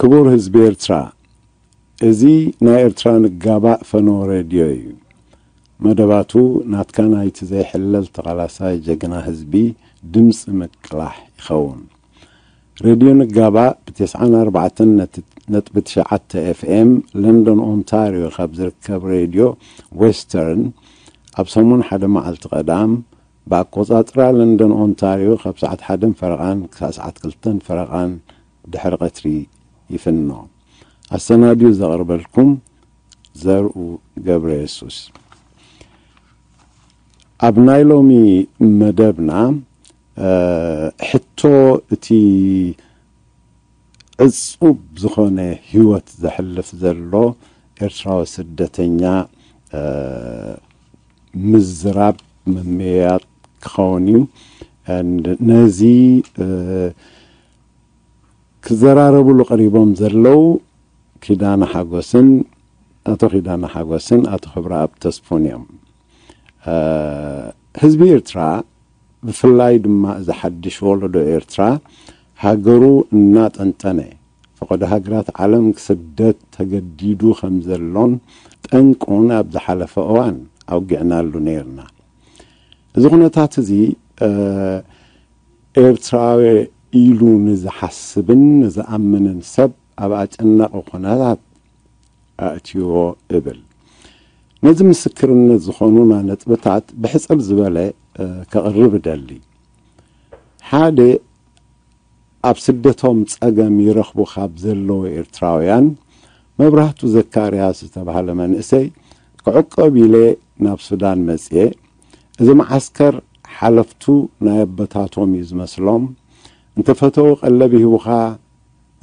ክቡር ህዝቢ ኤርትራ፣ እዚ ናይ ኤርትራ ንጋባእ ፈነወ ሬድዮ እዩ። መደባቱ ናትካ ናይቲ ዘይሕለል ተቓላሳይ ጀግና ህዝቢ ድምፂ ምቅላሕ ይኸውን። ሬድዮ ንጋባእ ብ94.9 ኤፍኤም ለንደን ኦንታሪዮ ካብ ዝርከብ ሬድዮ ዌስተርን ኣብ ሰሙን ሓደ መዓልቲ ቀዳም ብኣቆጻጽራ ለንደን ኦንታሪዮ ካብ ሰዓት ሓደን ፈረቓን ክሳዕ ሰዓት ክልተን ፈረቓን ድሕሪ ቀትሪ ይፍኖ። ኣሰናድዩ ዘቕርበልኩም ዘርኡ ገብረ የሱስ። ኣብ ናይ ሎሚ መደብና፣ እ፣ ሕቶ እቲ ዕጹብ ዝኾነ ህይወት ዘሕልፍ ዘሎ ኤርትራዊ ስደተኛ፣ እ፣ ምዝራብ፣ ምምይያጥ ክኸውን እዩ። And ነዚ፣ እ፣ ክዘራረብሉ ቀሪቦም ዘለዉ ኪዳነ ሓጎስን፣ ኣቶ ኪዳነ ሓጎስን ኣቶ ክብረኣብ ተስፉን እዮም። እ፣ ህዝቢ ኤርትራ፣ ብፍላይ ድማ እዚ ሓድሽ ወለዶ ኤርትራ፣ ሃገሩ እናጠንጠነ፣ ፈቐዶ ሃገራት ዓለም ክስደድ ተገዲዱ ከም ዘሎን ጠንቁን ኣብ ዝሓለፈ እዋን ኣውጊዕናሉ ነይርና። እዚ ኩነታት እዚ፣ እ፣ ኤርትራዊ ኢሉ ንዝሓስብን ንዝኣምንን ሰብ ኣብ ኣጨናቂ ኩነታት ኣእትይዎ እብል። ነዚ ምስክርነት ዝኾኑና ነጥብታት ብሕጽር ዝበለ፣ እ፣ ከቕርብ እደሊ። ሓደ፣ ኣብ ስደቶም ጸገም ይረኽቡ ካብ ዘለዉ ኤርትራውያን፣ መብራህቱ ዘካርያስ ዝተባህለ መንእሰይ ክዕቆብ ኢለ ናብ ሱዳን መጽየ። እዚ መዓስከር ሓለፍቱ ናይ ኣቦታቶም እዩ ዝመስሎም። እንተፈተዉ ቀለብ ይህቡኻ፣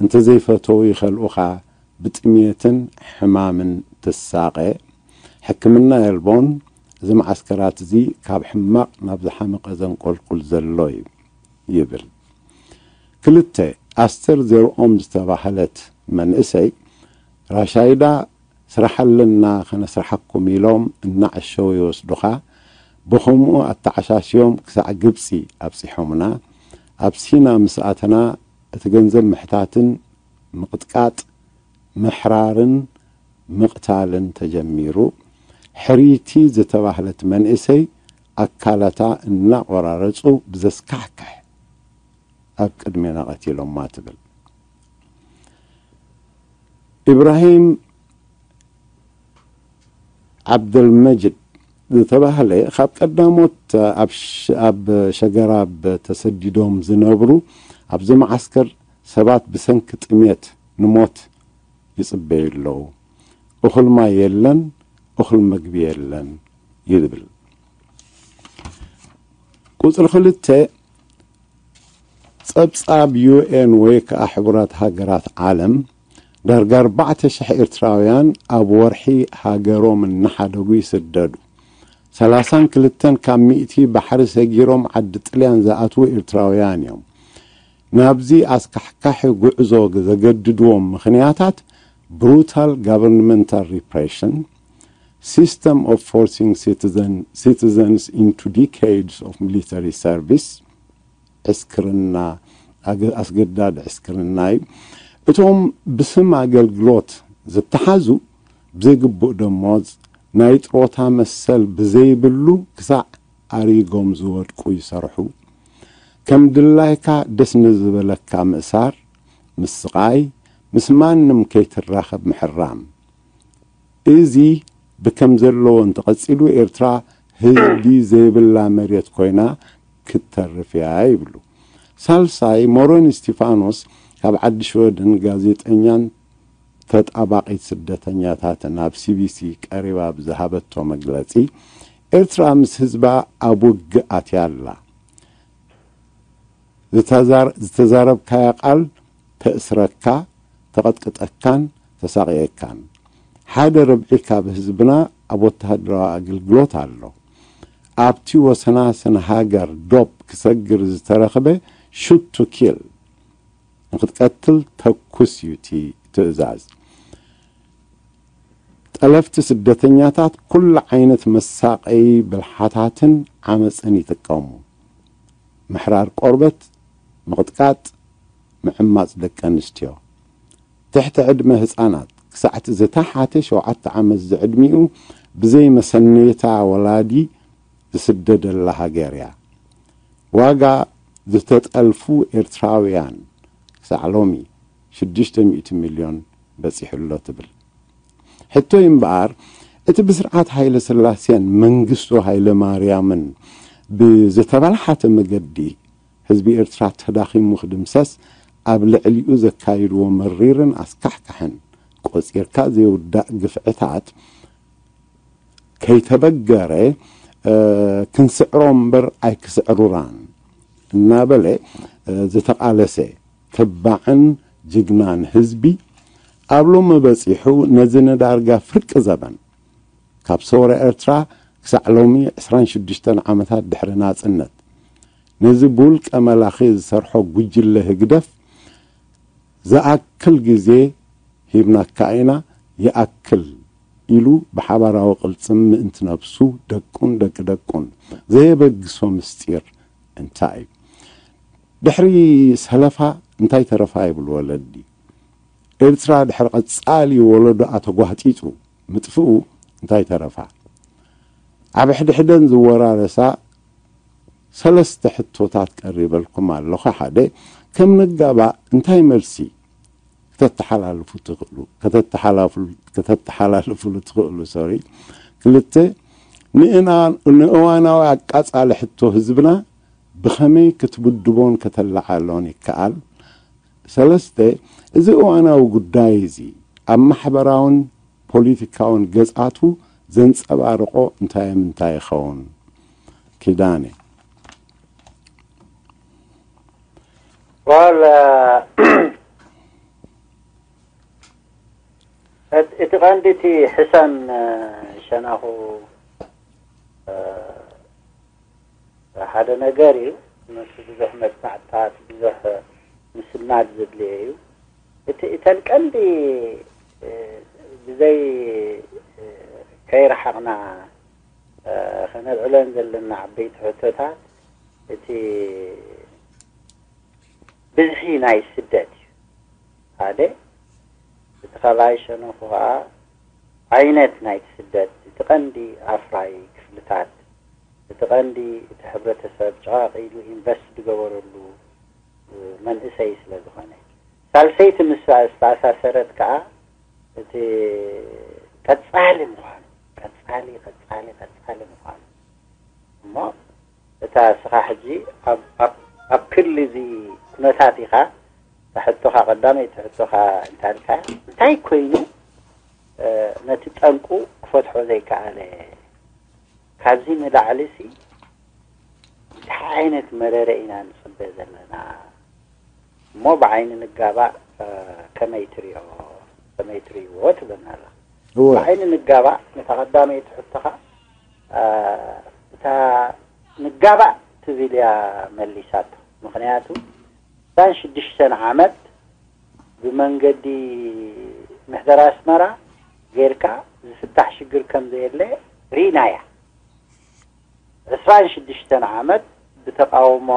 እንተዘይፈተዉ ይኸልኡኻ። ብጥሜትን ሕማምን ትሳቐ። ሕክምና የልቦን። እዚ መዓስከራት እዚ ካብ ሕማቕ ናብ ዝሓመቐ ዘንቆልቁል ዘሎ እዩ ይብል። ክልተ፣ ኣስተር ዘርኦም ዝተባህለት መንእሰይ ራሻይዳ ስራሕ ኣለና ከነስርሓኩም ኢሎም እናዓሸው ይወስዱኻ። ብኸምኡ ኣተዓሻሽዮም ክሳዕ ግብጺ ኣብጺሖምና። ኣብ ሲና ምስ ኣተና እቲ ገንዘብ ምሕታትን ምቕጥቃጥ፣ ምሕራርን ምቕታልን ተጀሚሩ። ሕሪቲ ዝተባህለት መንእሰይ ኣካላታ እናቆራረጹ ብዘስካሕክሕ ኣብ ቅድሜና ቀቲሎማ ትብል። ኢብራሂም ዓብደልመጅድ ዝተባህለ ካብ ቀዳሞት ኣብ ሸ-፣ ኣብ ሸገራብ ተሰዲዶም ዝነብሩ፣ ኣብዚ መዓስከር ሰባት ብሰንኪ ጥሜት ንሞት ይጽበዩ ኣለዉ። እኹል ማይ የለን፣ እኹል መግቢ የለን ይብል። ቁጽሪ ክልተ፣ ጸብጻብ ዩ ኤን ወይ ከኣ ሕቡራት ሃገራት ዓለም፣ ዳርጋ ኣርባዕተ ሽሕ ኤርትራውያን ኣብ ወርሒ ሃገሮም እናሓደጉ ይስደዱ። ሰላሳን ክልተን ካብ ሚእቲ ባሕሪ ሰጊሮም ዓዲ ጥልያን ዝኣትዉ ኤርትራውያን እዮም። ናብዚ ኣስካሕካሒ ጉዕዞ ዘገድድዎም ምኽንያታት፣ brutal governmental repression, system of forcing citizen, citizens into decades of military service, ዕስክርና፣ ኣገ-፣ ኣስገዳድ ዕስክርና እዩ። እቶም ብስም ኣገልግሎት ዝተሓዙ ብዘይግቡእ ደሞዝ፣ ናይ ጥሮታ መሰል ብዘይብሉ ክሳዕ ኣሪጎም ዝወድቁ ይሰርሑ። ከም ድላይካ ደስ ንዝበለካ ምእሳር፣ ምስቓይ፣ ምስ ማንም ከይትራኸብ ምሕራም። እዚ ብከም ዘለዎ እንተቐጺሉ፣ ኤርትራ ህዝቢ ዘይብላ መሬት ኮይና ክትተርፍ እያ ይብሉ። ሳልሳይ፣ ሞሮን እስቲፋኖስ ካብ ዓዲ ሽወደን ጋዜጠኛን ተጣባቒት ስደተኛታትን ኣብ ሲ ቢ ሲ ቀሪባ ብዝሃበቶ መግለጺ፣ ኤርትራ ምስ ህዝባ ኣብ ውግእ ኣትያ ኣላ። ዝተዛር-፣ ዝተዛረብካያ ቃል ተእስረካ፣ ተቐጥቅጠካን ተሳቕየካን። ሓደ ርብዒ ካብ ህዝብና ኣብ ወተሃደራዊ ኣገልግሎት ኣሎ። ኣብቲ ወሰናስን ሃገር ዶብ ክሰግር ዝተረኽበ፣ shoot to kill፣ ንኽትቀትል ተኩስ እዩ እቲ ትእዛዝ። ጠለፍቲ ስደተኛታት ኩሉ ዓይነት መሳቐዪ ብልሓታትን ዓመጽን ይጥቀሙ። ምሕራር ቆርበት፣ ምቕጥቃጥ፣ ምዕማጽ ደቂ ኣንስትዮ። ትሕቲ ዕድመ ህጻናት ክሳዕ እቲ ዝተሓተ ሸውዓተ ዓመት ዝዕድሚኡ ብዘይ መሰነይታ ወላዲ ዝስደደላ ሃገር እያ። ዋጋ ዝተጠልፉ ኤርትራውያን ክሳዕ ሎሚ ሽዱሽተ ሚእቲ ሚልዮን በጺሑ ኣሎ ትብል። ሕቶይ እምበኣር፣ እቲ ብስርዓት ሃይለ ስላሴን መንግስቱ ሃይለ ማርያምን ብዝተበላሓተ መገዲ ህዝቢ ኤርትራ ተዳኺሙ ክድምሰስ ኣብ ልዕሊኡ ዘካይድዎ መሪርን ኣስካሕካሕን ቆጺርካ ዘይውዳእ ግፍዕታት ከይተበገረ፣ እ፣ ክንስዕሮ እምበር ኣይክስዕሩራን እናበለ፣ እ፣ ዝተቓለሰ ተባዕን ጅግናን ህዝቢ ኣብ ሎሚ በጺሑ ነዚ ንዳርጋ ፍርቂ ዘበን ካብ ሰውራ ኤርትራ ክሳዕ ሎሚ ዕስራን ሽዱሽተን ዓመታት ድሕሪ ናጽነት ነዚ ብውልቀ መላኺ ዝሰርሖ ጉጅለ ህግደፍ ዝኣክል ግዜ ሂብናካ ኢና፣ ይኣክል ኢሉ ብሓባራዊ ቅልጽም ምእንቲ ነብሱ፣ ደቁን ደቂ ደቁን ዘየበግሶ ምስጢር እንታይ እዩ? ድሕሪ ሰለፋ እንታይ ተረፋ ይብሉ ወለዲ? ኤርትራ ድሕሪ ቀጻሊ ወለዶኣ ተጓህጢጡ ምጥፍኡ እንታይ ተረፋ? ኣብ ሕድሕደን ዝወራረሳ ሰለስተ ሕቶታት ቀሪበልኩም ኣለኹ። ሓደ፣ ከም ንጋባእ እንታይ መልሲ ከተተሓላልፉ ትኽእሉ፣ ከተተሓላፍሉ-፣ ከተተሓላልፉሉ ትኽእሉ፣ ሶሪ። ክልተ፣ ንእና-፣ ንእዋናዊ ኣቃጻሊ ሕቶ ህዝብና ብኸመይ ክትብድቦን ከተለዓዕሎን ይከኣል? ሰለስተ፣ እዚ እዋናዊ ጉዳይ እዚ ኣብ ማሕበራውን ፖለቲካውን ገጻቱ ዘንጸባርቆ እንታይ ምንታይ ይኸውን? ኪዳነ። ዋላ እቲ ቀንዲ እቲ ሕሰም ሸነኹ ሓደ ነገር እዩ። ምስ ብዙሕ መጽናዕትታት ብዙሕ ምስናድ ዘድልዮ እዩ። እቲ እተን ቀንዲ ብዘይ ከይረሓቕና ከነልዕለን ዘለና ዓበይቲ ሕቶታት እቲ ብዝሒ ናይ ስደት እዩ ሓደ። እቲ ካልኣይ ሸነኹ ከዓ ዓይነት ናይቲ ስደት፣ እቲ ቀንዲ ኣፍራይ ክፍልታት፣ እቲ ቀንዲ እቲ ሕብረተሰብ ጨቓቕ ኢሉ ኢንቨስት ዝገበረሉ መንእሰይ ስለ ዝኾነ። ሳልሰይቲ ምስ ዝተኣሳሰረት ከዓ እቲ ቀጻሊ ምዃኑ፣ ቀጻሊ ቀጻሊ ቀጻሊ ምዃኑ እሞ እታ እስኻ ሕጂ ኣብ ኣብ ኣብ ክሊ እዚ ኩነታት ኢኻ። እታ ሕቶኻ ቀዳመይቲ ሕቶኻ እንታልካ እንታይ ኮይኑ ነቲ ጠንቁ ክፈትሖ ዘይከኣለ? ካብዚ ንላዕሊ ሲ እንታይ ዓይነት መረረ ኢና ንጽበ ዘለና? እሞ ብዓይኒ ንጋባእ ከመይ ትሪኦ ከመይ ትሪእዎ ትብለና ኣላ። እወ። ብዓይኒ ንጋባእ ነታ ቀዳመይቲ ሕቶኻ እታ ንጋባእ ትብል እያ መሊሳቶ። ምኽንያቱ እዛን ሽዱሽተን ዓመት ብመንገዲ ምሕደራ ኣስመራ ጌርካ ዝፍታሕ ሽግር ከም ዘየለ ርኢናያ። ዕስራን ሽዱሽተን ዓመት ብተቃውሞ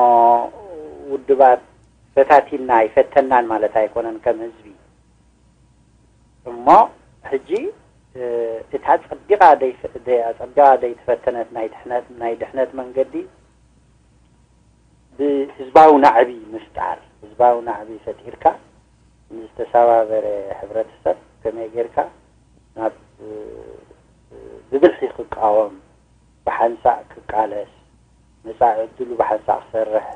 ውድባት ፈታቲና ኣይፈተናን ማለት ኣይኮነን ከም ህዝቢ። እሞ ሕጂ እታ ጸቢቓ ጸቢቓ ዘይተፈተነት ናይ ድሕነት ናይ ድሕነት መንገዲ ብህዝባዊ ናዕቢ ምፍጣር፣ ህዝባዊ ናዕቢ ፈጢርካ ንዝተሰባበረ ሕብረተሰብ ከመይ ጌርካ ናብ ብብልሒ ክቃወም፣ ብሓንሳእ ክቃለስ፣ መጻኢ ዕድሉ ብሓንሳእ ክሰርሕ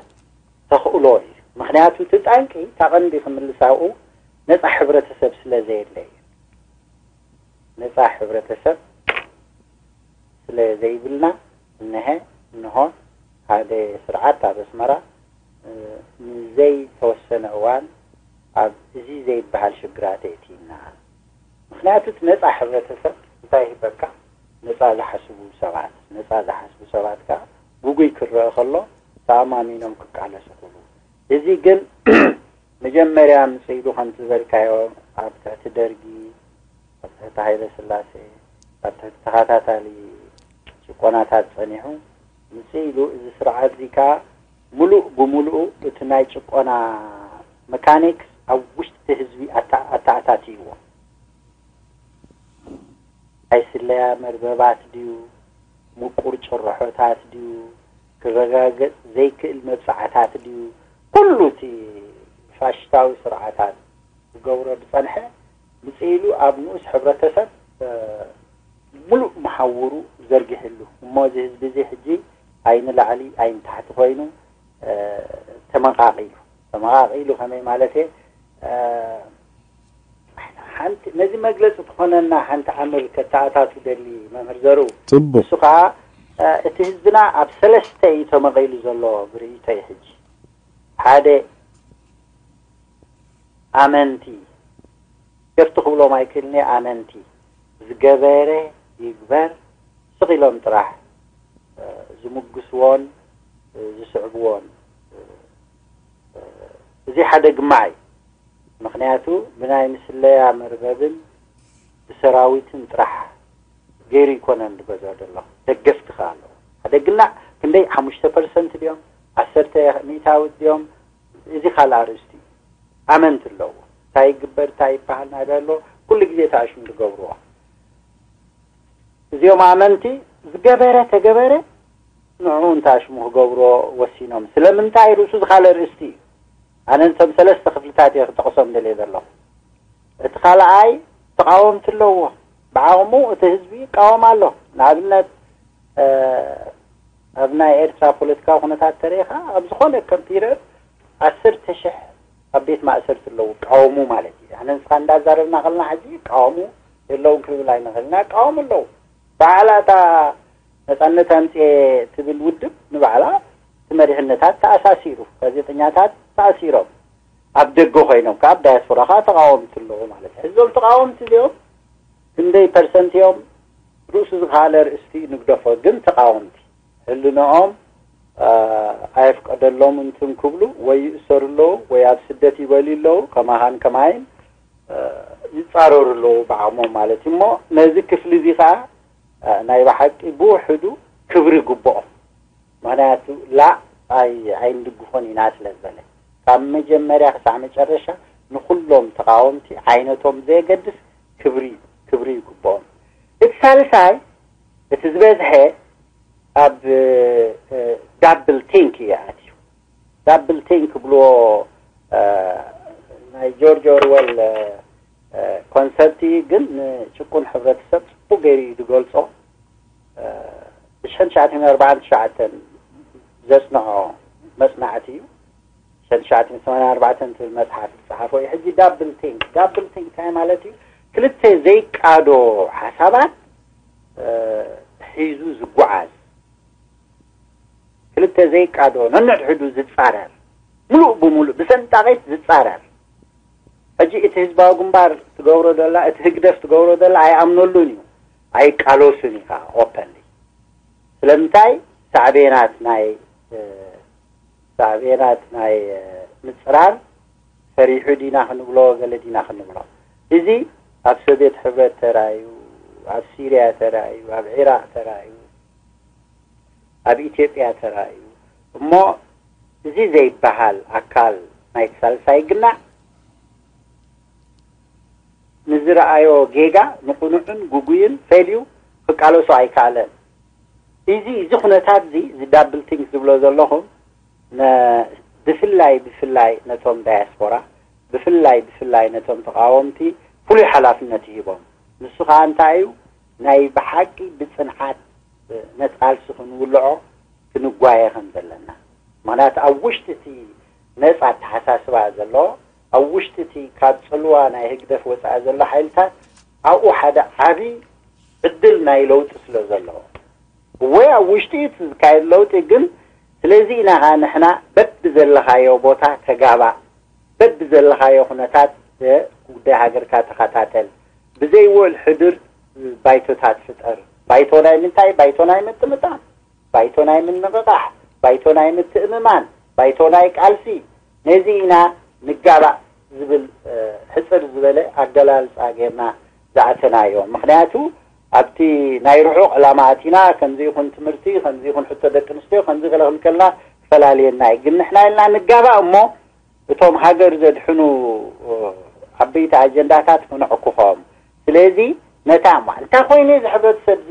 ተኽእሎ እዩ። ምኽንያቱ እቲ ጠንቂ እታ ቀንዲ ክምልስ ኣብኡ ነጻ ሕብረተሰብ ስለ ዘየለ እዩ። ነጻ ሕብረተሰብ ስለ ዘይብልና እነሀ እንሆ ሓደ ስርዓት ኣብ ኣስመራ ንዘይተወሰነ እዋን ኣብ እዚ ዘይበሃል ሽግራት የእትይና። ምኽንያቱ እቲ ነጻ ሕብረተሰብ እንታይ ይህበካ? ነጻ ዝሓስቡ ሰባት። ነጻ ዝሓስቡ ሰባት ከኣ ግጉይ ክረአ ከሎ ተኣማሚኖም ክቃለሱ ይኽእሉ። እዚ ግን መጀመርያ ምጽእ ኢሉ ከምቲ ዝበልካዮ ኣብ ትሕቲ ደርጊ፣ ኣብ ትሕቲ ሃይለ ስላሴ፣ ኣብ ትሕቲ ተኸታታሊ ጭቆናታት ጸኒሑ ምጽእ ኢሉ እዚ ስርዓት እዚ ከኣ ምሉእ ብምሉኡ እቲ ናይ ጭቆና መካኒክስ ኣብ ውሽጢ ህዝቢ ኣታ- ኣተኣታትይዎ። ናይ ስለያ መርበባት ድዩ፣ ምቁር ጭርሖታት ድዩ፣ ክረጋገጽ ዘይክእል መብጽዓታት ድዩ፣ ኩሉ እቲ ፋሽስታዊ ስርዓታት ዝገብሮ ዝጸንሐ ምጽእ ኢሉ ኣብ ንኡስ ሕብረተሰብ ሙሉእ መሓውሩ ዘርጊሕሉ። እሞ እዚ ህዝቢ እዚ ሕጂ ኣይንላዕሊ ኣይንታሕቲ ኮይኑ ተመቓቒሉ። ተመቓቒሉ ከመይ ማለት እየ? ሓንቲ ነዚ መግለፂ ትኾነና ሓንቲ ኣምር ከተኣታቱ ደሊ መምህር ዘሩ። ፅቡቅ። እሱ ከዓ እቲ ህዝብና ኣብ ሰለስተ እዩ ተመቒሉ ዘሎ ብርእይቶይ። ሕጂ ሓደ ኣመንቲ፣ ገፍቲ ክብሎም ኣይክእልን እየ፣ ኣመንቲ፣ ዝገበረ ይግበር ስቕ ኢሎም ጥራሕ ዝምጉስዎን ዝስዕብዎን። እዚ ሓደ ግማዕ እዩ። ምኽንያቱ ብናይ ምስለያ መርበብን ብሰራዊትን ጥራሕ ገይሩ ይኮነን ዝገዝኦ ዘሎ፣ ደገፍቲ ከኣ ኣለዎ። ሓደ ግናዕ ክንደይ ሓሙሽተ ፐርሰንት ድዮም፣ ዓሰርተ ሚእታዊት ድዮም፣ እዚ ካልእ ኣርእስቲ እዩ። ኣመንቲ ኣለዎ። እንታይ ይግበር እንታይ ይበሃል ናይ ኣሎ ኩሉ ግዜ ተኣሽሙ ዝገብርዎ። እዚኦም ኣመንቲ ዝገበረ ተገበረ ንዕኡ እንተኣሽሙ ክገብርዎ ወሲኖም። ስለምንታይ ርእሱ ዝኻለ ርእስቲ እዩ። ኣነ ነቶም ሰለስተ ክፍልታት እየ ክጠቕሶም ደልየ ዘለኹ። እቲ ካልኣይ ተቓወምቲ ኣለዎ። ብዓቕሙ እቲ ህዝቢ ይቃወም ኣሎ። ንኣብነት ኣብ ናይ ኤርትራ ፖለቲካዊ ኩነታት ተሪኢኻ ኣብ ዝኾነ ኮምፒውተር ዓሰርተ ሽሕ ኣብ ቤት ማእሰርቲ ኣለዉ ይቃወሙ ማለት እዩ። ኣነ ንስኻ እንዳዛረብና ከለና ሕጂ ይቃወሙ የለውን ክንብል ኣይንኽእልን ኢና። ይቃወሙ ኣለዉ። ባዕላ እታ ነፃነት ኣምፅኤ ትብል ውድብ ንባዕላ እቲ መሪሕነታት ተኣሳሲሩ፣ ጋዜጠኛታት ተኣሲሮም ኣብ ደገ ኮይኖም ካብ ዳያስፖራ ከዓ ተቃወምቲ ኣለዉ ማለት እዩ። ሕዞም ተቃወምቲ እዚኦም ክንደይ ፐርሰንት እዮም? ርእሱ ዝኻለ ርእስቲ ንግደፎ፣ ግን ተቃወምቲ ህልንኦም ኣየፍቀደሎም እንትን ክብሉ ወይ ይእሰሩ ኣለዉ ወይ ኣብ ስደት ይበልዩ ኣለዉ። ከማኻን ከማይን ይፃረሩ ኣለዉ ብዓቕሞም ማለት እዩ። እሞ ነዚ ክፍሊ እዚ ከዓ ናይ ብሓቂ ብውሕዱ ክብሪ ይግብኦም። ምኽንያቱ ላእ ኣይንድግፎን ኢና ስለ ዝበለ ካብ መጀመርያ ክሳዕ መጨረሻ ንኩሎም ተቃወምቲ ዓይነቶም ዘየገድስ ክብሪ ክብሪ ይግብኦም። እቲ ሳልሳይ እቲ ዝበዝሐ ኣብ ዳብል ቲንክ እዩ ኣትዩ። ዳብል ቲንክ ክብልዎ ናይ ጆርጅ ኦርወል ኮንሰፕት እዩ፣ ግን ንጭቁን ሕብረተሰብ ፅቡቅ ገይሩ እዩ ዝገልፆ። ብሽሕን ትሽዓተ ሚእትን ኣርባዓን ትሽዓተን ዘፅንዖ መፅናዕቲ እዩ። ሽሕን ትሽዓተ ሚእትን ሰማንያን ኣርባዕተን ትብል መፅሓፍ ዝፀሓፎ እዩ። ሕጂ ዳብል ቲንክ ዳብል ቲንክ እንታይ ማለት እዩ? ክልተ ዘይቃዶ ሓሳባት ሒዙ ዝጓዓዝ፣ ክልተ ዘይቃዶ ነንሕድሕዱ ዝፃረር፣ ሙሉእ ብሙሉእ ብሰንጣቂት ዝፃረር። ሕጂ እቲ ህዝባዊ ግንባር ትገብሮ ዘላ፣ እቲ ህግደፍ ትገብሮ ዘላ ኣይኣምነሉን እዩ፣ ኣይቃለሱን እዩ ከዓ ኦፐንሊ። ስለምንታይ? ሳዕቤናት ናይ ሳዕቤናት ናይ ምፅራር ፈሪሑ ዲና ክንብሎ ገለ ዲና ክንብሎ፣ እዚ ኣብ ሶቪየት ሕብረት ተራእዩ፣ ኣብ ሲርያ ተራእዩ፣ ኣብ ዒራቅ ተራእዩ፣ ኣብ ኢትዮጵያ ተራእዩ። እሞ እዚ ዘይበሃል ኣካል ናይቲ ሳልሳይ ግናዕ ንዝረኣዮ ጌጋ ንቕኑዕን ጉጉይን ፈልዩ ክቃለሶ ኣይከኣለን። እዚ እዚ ኩነታት እዚ እዚ ዳብል ቲንክ ዝብሎ ዘለኹ ብፍላይ ብፍላይ ነቶም ዳያስፖራ ብፍላይ ብፍላይ ነቶም ተቃወምቲ ፍሉይ ሓላፍነት ይሂቦም። ንሱ ከዓ እንታይ እዩ? ናይ ብሓቂ ብፅንዓት ነቲ ቃልሲ ክንውልዖ ክንጓየ ከም ዘለና። ምክንያቱ ኣብ ውሽጢ እቲ ነፃ ኣተሓሳስባ ዘሎ ኣብ ውሽጢ እቲ ካብ ፅልዋ ናይ ህግደፍ ወፃኢ ዘሎ ሓይልታት ኣብኡ ሓደ ዓብዪ ዕድል ናይ ለውጢ ስለ ዘለዎ ወይ ኣብ ውሽጢ እቲ ዝካየድ ለውጢ ግን ስለዚ ኢና ከዓ ንሕና በብዘለኻዮ ቦታ ተጋባእ በብዘለኻዮ ኩነታት ጉዳይ ሃገርካ ተኸታተል ብዘይውዕል ሕድር ባይቶታት ፍጠር ባይቶ ናይ ምንታይ ባይቶ ናይ ምጥምጣም ባይቶ ናይ ምንቕቓሕ ባይቶ ናይ ምትእምማን ባይቶ ናይ ቃልሲ ነዚ ኢና ንጋባእ ዝብል ሕፅር ዝበለ ኣገላልፃ ጌርና ዝኣተናዮ ምክንያቱ ኣብቲ ናይ ርሑቕ ዕላማ ኣቲና ከምዚ ይኹን ትምህርቲ ከምዚ ይኹን ሕቶ ደቂ ኣንስትዮ ከምዚ ገለ ክንከልና ክፈላልየና እዩ ግን ንሕና ኢልና ንጋባእ እሞ እቶም ሃገር ዘድሕኑ ዓበይቲ ኣጀንዳታት ክንዕኩኾም። ስለዚ ነታ እሞ እንታይ ኮይኑ እዚ ሕብረተሰብ እዚ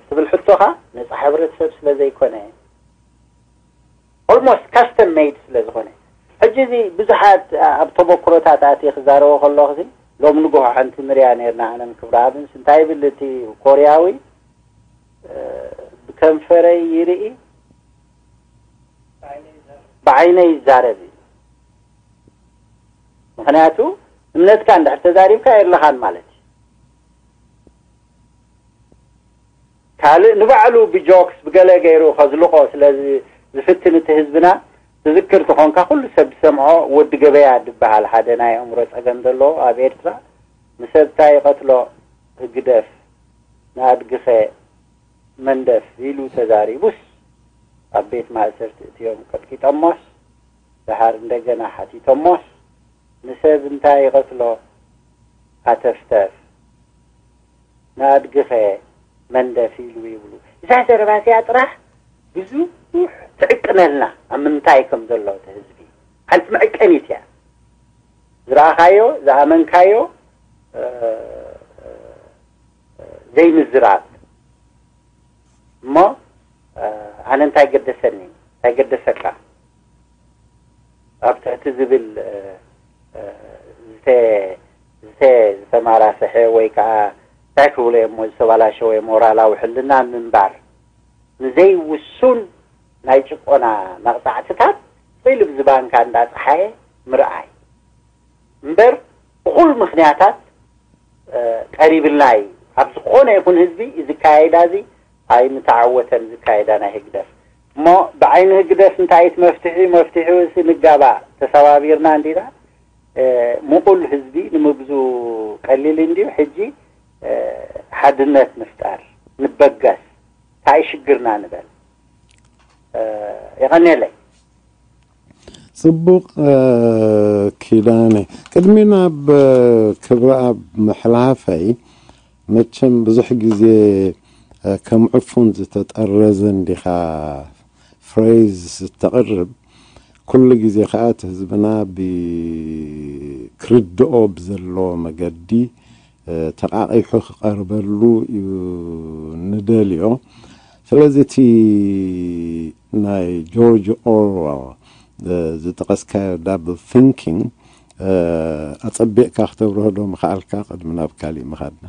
ትብል ሕቶኻ ነፃ ሕብረተሰብ ስለ ዘይኮነ፣ almost custom made ስለ ዝኾነ፣ ሕጂ እዚ ብዙሓት ኣብ ተመክሮታት ኣትየ ክዛረቦ ከለኹ ሎሚ ንግሆ ሓንቲ ንሪኣ ነርና ኣነን ክብረኣብንስ እንታይ ይብል እቲ ኮርያዊ፣ ብከንፈረይ ይርኢ ብዓይነይ ይዛረብ እዩ። ምኽንያቱ እምነትካ እንድሕር ተዛሪብካ የለኻን ማለት እዩ። ካልእ ንባዕሉ ብጆክስ ብገለ ገይሩ ከዝልቆ ስለ ዝፍትን እቲ ህዝብና ትዝክር ተኾንካ ኩሉ ሰብ ዝሰምዖ ወዲ ገበያ ዝበሃል ሓደ ናይ ኣእምሮ ጸገም ዘለዎ ኣብ ኤርትራ ንሰብካ ይቐትሎ ህግደፍ ንኣድግኸ መንደፍ ኢሉ ተዛሪቡስ ኣብ ቤት ማእሰርቲ እትዮም ቀጥቂጦሞስ ደሓር እንደገና ሓቲቶሞስ ንሰብ እንታይ ይቐትሎ ሃተፍተፍ ንኣድግኸ መንደፍ ኢሉ ይብሉ። እዛ ዘረባ እዚኣ ጥራሕ ብዙሕ ትዕቅነልና ኣብ ምንታይ ከም ዘሎ እቲ ህዝቢ ሓንቲ መዕቀኒት እያ። ዝረኣኻዮ ዝኣመንካዮ ዘይምዝራብ እሞ ኣነ እንታይ ገደሰኒ እንታይ ገደሰካ ኣብ ትሕቲ ዝብል ዝተ ዝተማራስሐ ወይ ከዓ እንታይ ክብሎ እሞ ዝተባላሸወ ሞራላዊ ሕልና ምንባር ንዘይውሱን ናይ ጭቆና መቕፃዕትታት ስኢሉ ብዝባንካ እንዳፀሓየ ምርኣይ እምበር እኹል ምኽንያታት ቀሪብልና እዩ። ኣብ ዝኾነ ይኹን ህዝቢ እዚ ካይዳ እዚ ኣይምተዓወተን ዝካየዳ ናይ ህግደፍ እሞ ብዓይኒ ህግደፍ እንታይ እቲ መፍትሒ መፍትሒ ሲ ንጋባእ ተሰባቢርና እንዲና ምቑል ህዝቢ ንምግዙ ቀሊል እንዲዩ ሕጂ ሓድነት ንፍጠር ንበገስ እንታይ ሽግርና ንበል የቐንየለይ ጽቡቕ ኪዳነ ቅድሚ ናብ ክብረኣብ ምሕላፈይ መቸም ብዙሕ ግዜ ከም ዕፉን ዝተጠረዘ እንዲኻ ፍሬዝ ዝተቕርብ ኩሉ ግዜ ከዓ እቲ ህዝብና ብክርድኦ ብዘለዎ መገዲ ተቃቂሑ ክቀርበሉ እዩ ንደልዮ። ስለዚ እቲ ናይ ጆርጅ ኦርዋል ዝጠቀስካዮ ዳብል ቲንኪንግ ኣጸቢቕካ ክተብርሆ ዶ ምኽኣልካ ቅድሚ ናብ ካሊእ ምኻድና?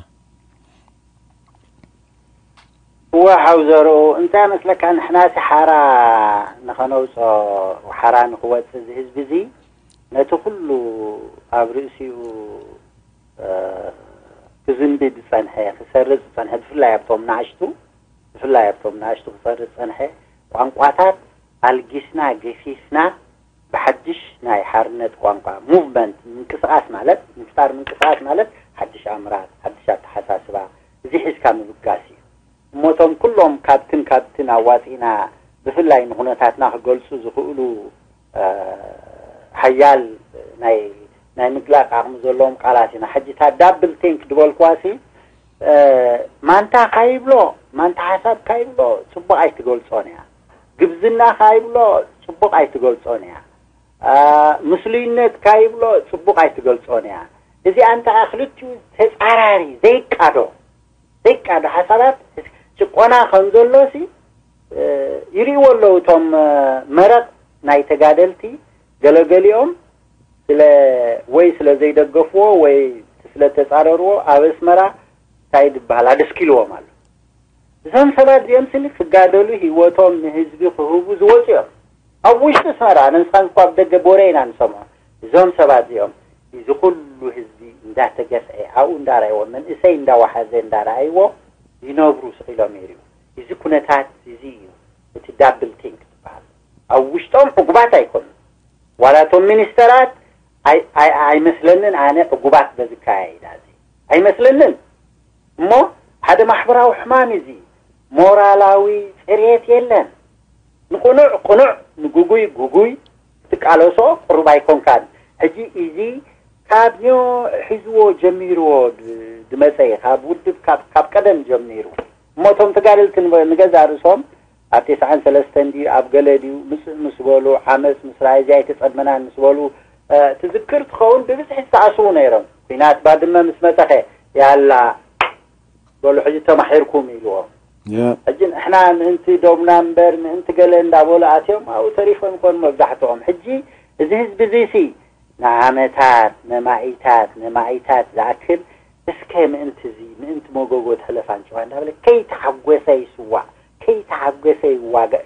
እወ ሓው ዘርኡ እንታይ መስለካ ንሕናሲ ሓራ ንኸነውፅኦ ሓራ ንክወፅእ እዚ ህዝቢ እዚ ነቲ ኩሉ ኣብ ርእሲኡ ክዝንቢ ዝፀንሐ ክሰርፅ ዝፀንሐ ብፍላይ ኣብቶም ናእሽቱ ብፍላይ ኣብቶም ናእሽቱ ክፀርፅ ዝፀንሐ ቋንቋታት ኣልጊስና ገፊፍና ብሓድሽ ናይ ሓርነት ቋንቋ movement ምንቅስቃስ ማለት ምፍጣር ምንቅስቃስ ማለት ሓድሽ ኣምራት ሓድሽ ኣተሓሳስባ እዚ ሒዝካ ምብጋስ እዩ እሞቶም ኩሎም ካብትን ካብትን ኣዋፂና ብፍላይ ንኩነታትና ክገልፁ ዝኽእሉ ሓያል ናይ ናይ ምግላፅ ዓቕሚ ዘለዎም ቃላት ኢና ሕጂ እታ double think ዝበልክዋ ሲ ማንታ ካይብሎ ማንታ ሓሳብ ካይብሎ ፅቡቕ ኣይትገልፆን እያ ግብዝና ካይብሎ ፅቡቕ ኣይትገልፆን እያ ምስሉይነት ካይብሎ ፅቡቕ ኣይትገልፆን እያ እዚኣ እንተኣ ክልቲኡ ተፃራሪ ዘይቃዶ ዘይቃዶ ሓሳባት ጭቆና ከም ዘሎ ሲ ይርእዎ ኣለዉ እቶም መረቕ ናይ ተጋደልቲ ገለገሊኦም ስለ ወይ ስለ ዘይደገፍዎ ወይ ስለ ተፃረርዎ ኣብ ኣስመራ እንታይ ዝበሃል ኣደስኪልዎም ኣሎ እዞም ሰባት እዚኦም ስኒ ክጋደሉ ህይወቶም ንህዝቢ ክህቡ ዝወፁ እዮም ኣብ ውሽጢ ኣስመራ ኣነ ንስኻን እኳ ኣብ ደገ ቦረ ኢና ንሰምዖ እዞም ሰባት እዚኦም እዚ ኩሉ ህዝቢ እንዳተገፍዐ ኣብኡ እንዳረኣይዎ መንእሰይ እንዳዋሓዘ እንዳረኣይዎ ይነብሩ ስቕ ኢሎም ይርእዩ እዚ ኩነታት እዚ እዩ እቲ double think ዝበሃል ኣብ ውሽጦም ዕጉባት ኣይኮኑን ዋላ እቶም ሚኒስተራት ኣይመስለንን ኣነ ዕጉባት በዚ ኣካያይዳ እዚ ኣይመስለንን እሞ ሓደ ማሕበራዊ ሕማም እዚ ሞራላዊ ፅርየት የለን ንቕኑዕ ቅኑዕ ንጉጉይ ጉጉይ ክትቃለሶ ቅሩብ ኣይኮንካን ሕጂ እዚ ካብ ኒዮ ሒዝዎ ጀሚርዎ ዝመፀ ካብ ውድብ ካብ ቀደም ጀሚሩ እሞ እቶም ተጋደልቲ ንገዛ ርእሶም ኣብ ተስዓን ሰለስተን ድዩ ኣብ ገለ ድዩ ምጽእ ምስ በሉ፣ ዓመጽ ምስ ረኣዩ እዚ ኣይተጸመናን ምስ በሉ ትዝክር ትኸውን። ብብዝሒ ዝተኣስዉ ነይሮም። ኲናት ባድመ ምስ መጸኸ ያላ በሉ ሕጂ ተማሒርኩም ኢልዎም። ሕጂ ንሕና ምእንቲ ዶብና እምበር ምእንቲ ገለ እንዳበሉ ኣትዮም ኣብኡ ተሪፎም ይኾኑ መብዛሕትኦም። ሕጂ እዚ ህዝቢ እዚ ሲ ንዓመታት ነማኢታት ነማኢታት ዝኣክል እስከ ምእንቲ እዚ ምእንቲ መጎጎ ትሕለፍ ኣንጭዋ እንዳበለ ከይተሓጎሰ ይስዋእ፣ ከይተሓጎሰ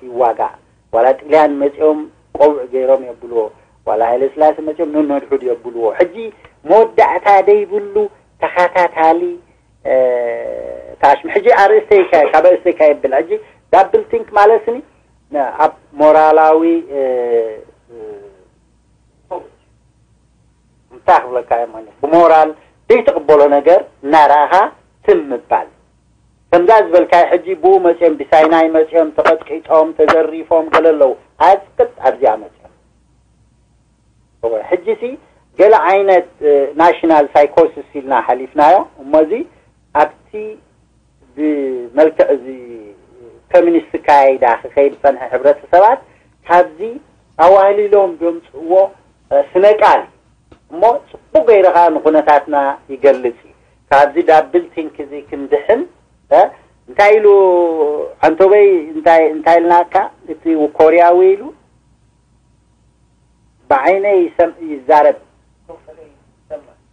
ይዋጋእ። ዋላ ጥልያን መጺኦም ቆብዕ ገይሮም የብልዎ፣ ዋላ ሃይለ ስላሴ መጺኦም ነነድሑድ የብልዎ። ሕጂ መወዳእታ ደይብሉ ተኸታታሊ ታሽም ሕጂ ኣርእስተይ ካብ ኣርእስተይ ካየብል ሕጂ ዳብል ቲንክ ማለት ስኒ ኣብ ሞራላዊ እንታይ ክብለካ እየ ማለት ብሞራል ዘይትቕበሎ ነገር እናረኣኻ ትም ምባል። ከምዛ ዝበልካይ ሕጂ ብኡ መፅኦም ብሳይናይ መፅኦም ተቐጥቂጦም ተዘሪፎም ገለ ኣለዉ። ኣዝቅጥ ኣብዚኣ መፅኦም ሕጂ ሲ ገለ ዓይነት ናሽናል ሳይኮሲስ ኢልና ሓሊፍናዮ። እሞዚ ኣብቲ ብመልክዕ እዚ ኮሚኒስት ካይዳ ክኸይድ ዝፀንሐ ሕብረተሰባት ካብዚ ኣዋህሊሎም ዘምፅእዎ ስነ ቃል እሞ ፅቡቅ ገይርኻ ንኩነታትና ይገልፅ እዩ። ካብዚ ዳብል ቲንክ እዚ ክንድሕን እንታይ ኢሉ ዓንቶበይ እንታይ እንታይ ኢልናካ እቲ ኮርያዊ ኢሉ ብዓይነይ ይዛረብ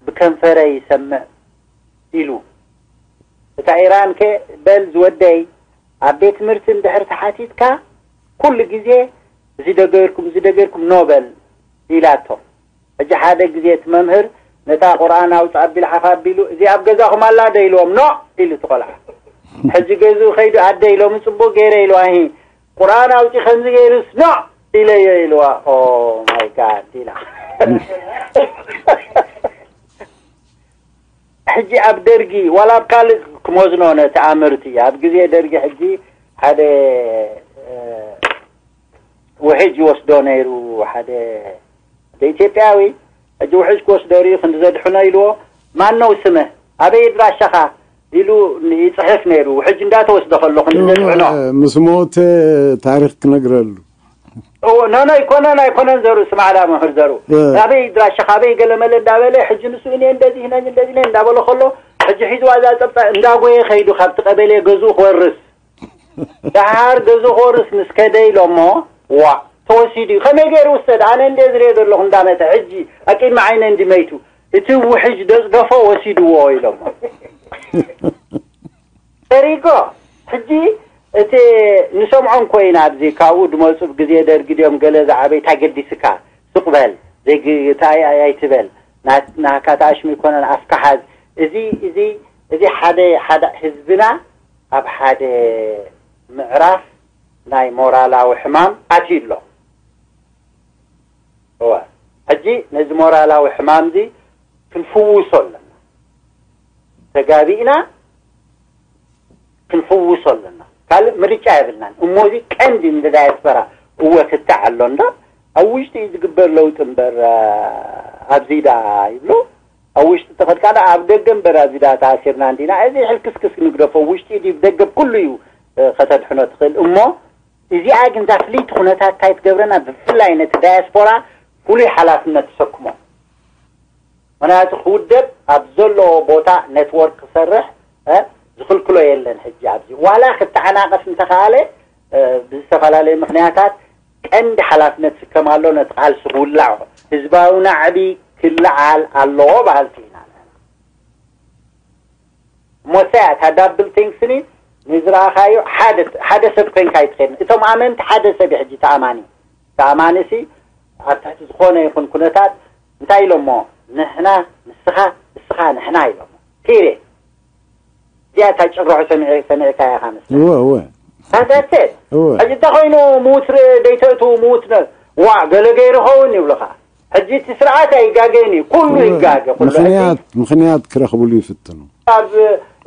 ብከንፈረ ይሰምዕ ኢሉ። እታ ኢራን ከ በል ዝወደይ ኣብ ቤት ትምህርቲ እንድሕር ተሓቲትካ ኩሉ ግዜ እዚ ደገርኩም እዚ ደገርኩም ኖበል ኢላቶ። ሕጂ ሓደ ግዜ እቲ መምህር ነታ ቁርኣን ኣውፅእ ኣቢል ሓፍ ኣቢሉ እዚ ኣብ ገዛኹም ኣላ ዶ ኢልዎም ኖ ኢሉ እቲ ቆልዓ። ሕጂ ገዝኡ ከይዱ ኣደ ኢሎሚ ፅቡቅ ገይረ ኢልዋ ሂ ቁርኣን ኣውፂ ከምዚ ገይሩስ ኖ ኢለዮ ኢልዋ ኦ ማይ ጋድ ኢላ። ሕጂ ኣብ ደርጊ ዋላ ኣብ ካልእ ክመዝኖ ነቲ ኣምርቲ ኣብ ግዜ ደርጊ ሕጂ ሓደ ውሕጅ ይወስዶ ነይሩ ሓደ ኢትዮጵያዊ ሕጂ ውሕጅ ክወስዶ ርዩ ክንዲ ዘድሕኖ ኢልዎ ማን ነው ስምህ ኣበይ ኣድራሻኻ ኢሉ ይፅሕፍ ነይሩ። ውሕጅ እንዳተወስደ ከሎ ክንዲ ዘድሕኖ ምስ ሞተ ታሪክ ክነግረሉ ኖ ኖ ኣይኮነን ኣይኮነን ዘሩ ስማዕላ መምህር ዘሩ ኣበይ ድራሻ ካበይ ገለመለ እንዳበለ ሕጂ ንሱ እኔ እንደዚህ ነኝ እንደዚህ ነኝ እንዳበለ ከሎ ሕጂ ሒዝዋ እዛ ፀብፃ እንዳጎየ ከይዱ ካብቲ ቀበሌ ገዝኡ ክወርስ ደሓር ገዝኡ ክወርስ ምስ ከደ ኢሎሞ ዋ ተወሲዱ እዩ ከመይ ገይሩ ውሰድ ኣነ እንደ ዝርኦ ዘለኹ እንዳመተ ሕጂ ኣቂድሚ ዓይነ እንዲ መይቱ እቲ ውሕጅ ደፅደፎ ወሲድዎ ኢሎሞ ተሪጎ ሕጂ እቲ ንሰምዖም ኮይና ኣብዚ ካብኡ ድመፁ ግዜ ደርጊ ድዮም ገለ ዝዓበይ እንታይ ገዲስካ ስቕ በል ዘይግታይ ኣይትበል ናካ ተኣሽሙ ይኮነን ኣፍካ ሓዝ እዚ እዚ እዚ ሓደ ሓደ ህዝብና ኣብ ሓደ ምዕራፍ ናይ ሞራላዊ ሕማም ኣትዩ ኣሎ እወ ሕጂ ነዚ ሞራላዊ ሕማም እዚ ክንፍውሶ ኣለና ተጋቢእና ክንፍውሶ ኣለና ካልእ ምርጫ የብልናን እሞ እዚ ቀንዲ ንዳያስፖራ እወ ክታዕ ኣሎ እንዶ ኣብ ውሽጢ እዩ ዝግበር ለውጢ እምበር ኣብዚ ዳ ይብሉ ኣብ ውሽጢ ተኸድካ ዳ ኣብ ደገ እምበር ኣብዚ ዳ ተኣሲርና እንዲና እዚ ሕልክስክስ ንግደፎ ውሽጢ ድዩ ደገ ኩሉ እዩ ከተድሕኖ ትኽእል እሞ እዚኣ ግን እዛ ፍልይቲ ኩነታት እንታይ ትገብረና ብፍላይ ነቲ ዳያስፖራ ፍሉይ ሓላፍነት ተሰክሞ ምክንያቱ ክውደብ ኣብ ዘለዎ ቦታ ኔትወርክ ክሰርሕ ዝኽልክሎ የለን ሕጂ ኣብዚ ዋላ ክተዓናቐፍ እንተኸኣለ ብዝተፈላለዩ ምክንያታት ቀንዲ ሓላፍነት ዝስከም ኣሎ ነቲ ቃልሲ ክውላዕ ህዝባዊ ናዕቢ ክለዓል ኣለዎ በሃልቲ ኢና እሞ እሳ እያ እታ ዳብል ቲንክስኒ ንዝረኣኻዮ ሓደ ሰብ ኮይንካ ኣይትኸድን እቶም ኣመንቲ ሓደ ሰብ እዩ ሕጂ ተኣማኒ ተኣማኒ ሲ ኣብ ትሕቲ ዝኾነ ይኹን ኩነታት እንታይ ኢሎሞ ንሕና ንስኻ እስኻ ንሕና ኢሎሞ ፒሬ እዚኣ እታ ጭርሖ ሰሚዕካ ኢኻ መስለ እወ እወ ታጋሰት እወ ሕጂ እንተኾይኑ ምውት ደይተእትዉ ምውት ዋ ገለ ገይሩ ኸውን ይብልኻ ሕጂ እቲ ስርዓት ኣይጋገን እዩ ኩሉ ይጋገ ኩሉ ሕጂ ምኽንያት ምኽንያት ክረኽብሉ ይፍትኑ ካብ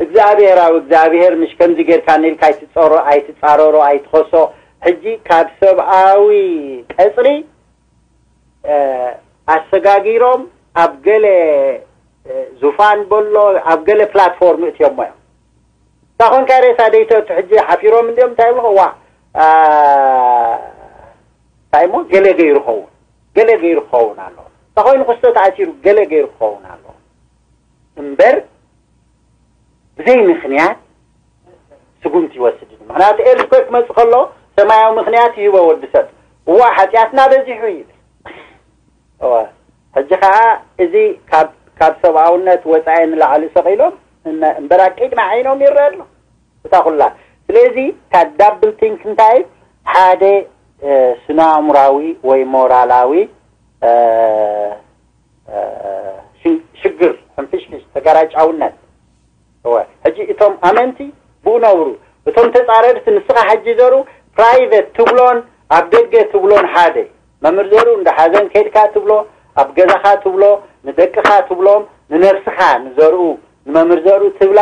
እግዚኣብሔር ኣብ እግዚኣብሔር ምሽ ከምዚ ጌርካ ንልካ ኣይትፀሮ ኣይትፃረሮ ኣይትኸሶ ሕጂ ካብ ሰብኣዊ ቀፅሪ ኣሰጋጊሮም ኣብ ገለ ዙፋን በሎ ኣብ ገለ ፕላትፎርም እትዮሞ እዮም እታ ኮንካ ሬሳ ደይተቱ ሕጂ ሓፊሮም እንዲኦም እንታይ ይብሉ ዋ እንታይ ሞ ገለ ገይሩ ኸውን፣ ገለ ገይሩ ክኸውን ኣሎ። እንተኾይኑ ክስቶ ተኣሲሩ ገለ ገይሩ ክኸውን ኣሎ እምበር ብዘይ ምኽንያት ስጉምቲ ይወስድ እዩ። ምኽንያቱ ኤርትኮ ክመፅእ ከሎ ሰማያዊ ምኽንያት ይህቦ ወዲ ሰብ። እዋ ሓጢኣትና በዚሑ ይብል። እዋ ሕጂ ከዓ እዚ ካብ ካብ ሰብኣውነት ወፃኢ ንላዕሊ ሰቒሎም እነ- እምበር ኣቂድሚ ዓይኖም ይረአ ኣሎ እታ ኩላ። ስለዚ እታ ዳብል ቲንክ እንታይ ሓደ ስነ ኣእምራዊ ወይ ሞራላዊ ሽግር ሕንፍሽፍሽ ተጋራጫውነት። ሕጂ እቶም ኣመንቲ ብኡ ነብሩ፣ እቶም ተፃረርቲ ንስኻ ሕጂ ዘሩ ፕራይቨት ትብሎን ኣብ ደገ ትብሎን ሓደ። መምህር ዘሩ እንደ ሓዘን ከድካ ትብሎ፣ ኣብ ገዛኻ ትብሎ፣ ንደቅኻ ትብሎም፣ ንነብስኻ ንዘርኡ ንመምህር ዘሩ ትብላ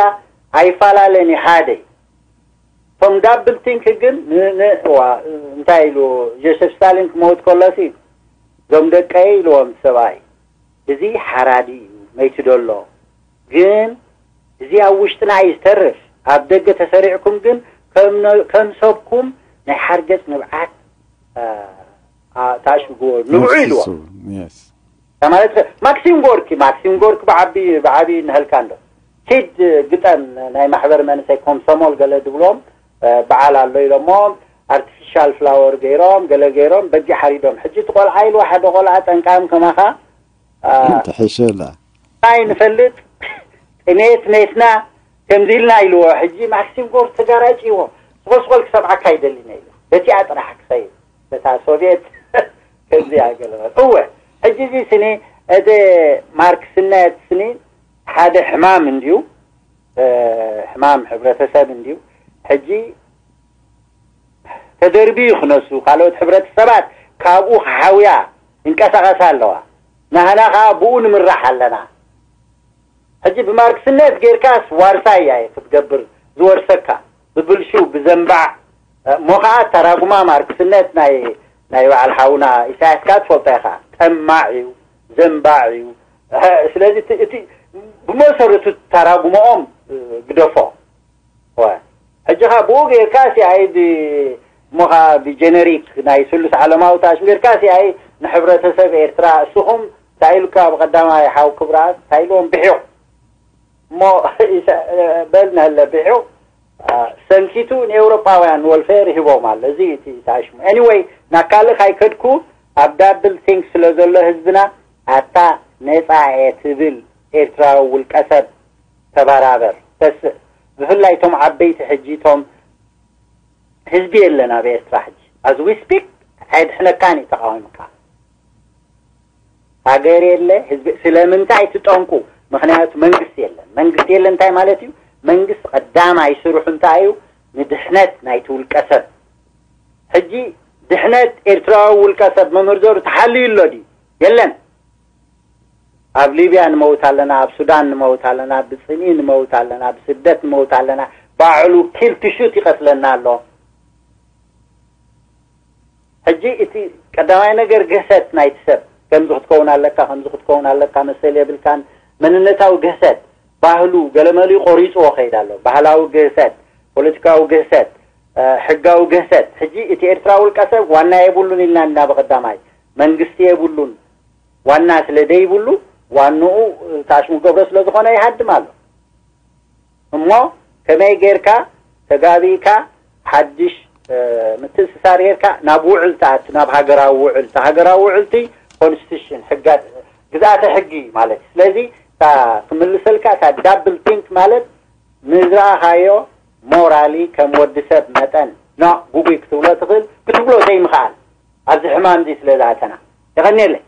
ኣይፈላለን እዩ ሓደ። እቶም ዳብል ቲንክ ግን እንታይ ኢሉ ጆሴፍ ስታሊን ክመውት ከሎሲ እዞም ደቀይ ኢልዎም ሰብኣይ እዚ ሓራዲ እዩ መይቱ ደሎ ግን እዚ ኣብ ውሽጥና እዩ ዝተርፍ። ኣብ ደገ ተሰሪዕኩም ግን ከም ሰብኩም ናይ ሓርገፅ ንብዓት ታሽምግዎ ንብዑ ኢልዎ። ማለት ማክሲም ጎርኪ ማክሲም ጎርኪ ብዓቢ ብዓቢ ንሀልካ እንዶ ኪድ ግጠም ናይ ማሕበር መንሰይ ኮምሶሞል ገለ ድብሎም በዓል ኣሎ ኢሎሞ ኣርቲፊሻል ፍላወር ገይሮም ገለ ገይሮም በጊ ሓሪዶም። ሕጂ እቲ ቆልዓ ኢልዎ ሓደ ቆልዓ ጠንቃም ከማኻ ተሐሸላ እንታይ ንፈልጥ ጥሜት ሜትና ከምዚ ኢልና ኢልዎ። ሕጂ ማክሲም ጎር ተጋራጭ ይዎ ስቆልስቆል ክሰምዓካ ይደሊና ኢሉ በቲኣ ጥራሕ ክኸይድ በታ ሶቪየት ከምዚኣ ገለመ እወ። ሕጂ እዚ ስኒ እቲ ማርክስነት ስኒ ሓደ ሕማም እንድዩ፣ ሕማም ሕብረተሰብ እንድዩ። ሕጂ ተደርብዩ ክነሱ ካልኦት ሕብረተሰባት ካብኡ ክሓውያ ይንቀሳቐሳ ኣለዋ። ናህና ከዓ ብኡ ንምራሕ ኣለና። ሕጂ ብማርክስነት ጌርካስ ዋርሳይ እያ ክትገብር ዝወርሰካ ብብልሹ ብዘንባዕ እሞ ከዓ ተራጉማ ማርክስነት ናይ ናይ በዓል ሓውና ኢሳያስ ከዓ ትፈልጦ ኢኻ። ጠማዕ እዩ፣ ዘንባዕ እዩ። ስለዚ እቲ ብመሰረቱ ተራጉመኦም ግደፎ። ሕጂ ከዓ ብኡ ጌርካ ሲኣይድ እሞ ከዓ ብጀነሪክ ናይ ስሉስ ዓለማዊ ታሽም ጌርካ ሲኣይ ንሕብረተሰብ ኤርትራ እስኹም እንታይ ኢሉካ ብቀዳማይ ሓው ክብራት እንታይ ኢልዎም ብሒቑ እሞ በል ነለ ብሒቑ ሰንኪቱ ንኤውሮጳውያን ወልፌር ይህቦም ኣሎ። እዚ እቲ ታሽሙ ኤኒወይ ናብ ካልእ ካይከድኩ ኣብ ዳብል ቲንክ ስለ ዘሎ ህዝብና ኣታ ነፃ እየ ትብል ኤርትራዊ ውልቀሰብ ተባራበር ተስእ ብፍላይ ቶም ዓበይቲ ሕጂ ቶም ህዝቢ የለን ኣብ ኤርትራ ሕጂ as we speak ኣይድሕነካን እዩ ተቃዊምካ ሃገር የለ ህዝቢ ስለምንታይ ትጠንቁ ምክንያቱ መንግስቲ የለን መንግስቲ የለን እንታይ ማለት እዩ መንግስቲ ቀዳማይ ስርሑ እንታይ እዩ ንድሕነት ናይቲ ውልቀ ሰብ ሕጂ ድሕነት ኤርትራዊ ውልቀ ሰብ መምህር ዘሩ ተሓልዩ ኣሎ ድዩ የለን ኣብ ሊብያ ንመውት ኣለና ኣብ ሱዳን ንመውት ኣለና ብፅምኢ ንመውት ኣለና ብስደት ንመውት ኣለና ባዕሉ ኪል ትሹት ይቀትለና ኣሎ ሕጂ እቲ ቀዳማይ ነገር ግህሰት ናይቲ ሰብ ከምዚ ክትከውን ኣለካ ከምዚ ክትከውን ኣለካ መሰል የብልካን መንነታዊ ግህሰት ባህሉ ገለመሊኡ ቆሪፅዎ ከይድ ኣሎ ባህላዊ ግህሰት ፖለቲካዊ ግህሰት ሕጋዊ ግህሰት ሕጂ እቲ ኤርትራ ውልቀ ሰብ ዋና የብሉን ኢልና ኢና ብቀዳማይ መንግስቲ የብሉን ዋና ስለ ዘይብሉ ዋንኡ ታሽሙ ገብሮ ስለ ዝኾነ ይሃድም ኣሎ እሞ ከመይ ጌርካ ተጋቢእካ ሓድሽ ምትእስሳር ጌርካ ናብ ውዕል ትኣቱ ናብ ሃገራዊ ውዕል እቲ ሃገራዊ ውዕል እቲ ኮንስቲቱሽን ሕጋ ግዝኣተ ሕጊ ማለት እዩ ስለዚ እታ ክምልሰልካ እታ ዳብል ቲንክ ማለት ንዝረኣኻዮ ሞራሊ ከም ወዲ ሰብ መጠን ኖ ጉጉይ ክትብሎ ትኽእል ክትብሎ ዘይምኽኣል ኣብዚ ሕማም እዚ ስለ ዝኣተና የቐንየለይ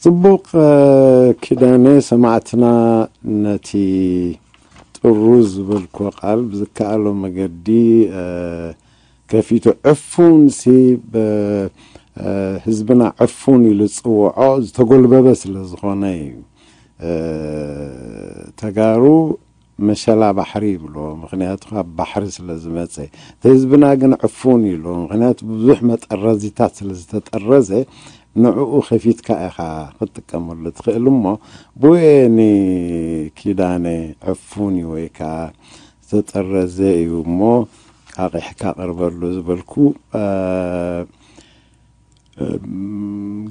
ጽቡቕ ኪዳነ ሰማዕትና ነቲ ጥሩ ዝበልኮ ቃል ብዝከኣሎ መገዲ ከፊቱ ዕፉን ሲ ህዝብና ዕፉን ኢሉ ዝፅውዖ ዝተጎልበበ ስለ ዝኾነ እዩ ተጋሩ መሸላ ባሕሪ ይብልዎ ምክንያቱ ካብ ባሕሪ ስለ ዝመፀ እቲ ህዝብና ግን ዕፉን ይብልዎ ምክንያቱ ብዙሕ መጠረዚታት ስለ ዝተጠረዘ ንዕኡ ከፊትካ ኢኻ ክትጥቀመሉ ትኽእል እሞ ብወየ ንኪዳነ ዕፉን እዩ ወይ ከዓ ዝተጠረዘ እዩ እሞ ኣቒሕካ ኣቕርበሉ ዝበልኩ፣ እ፣ እም፣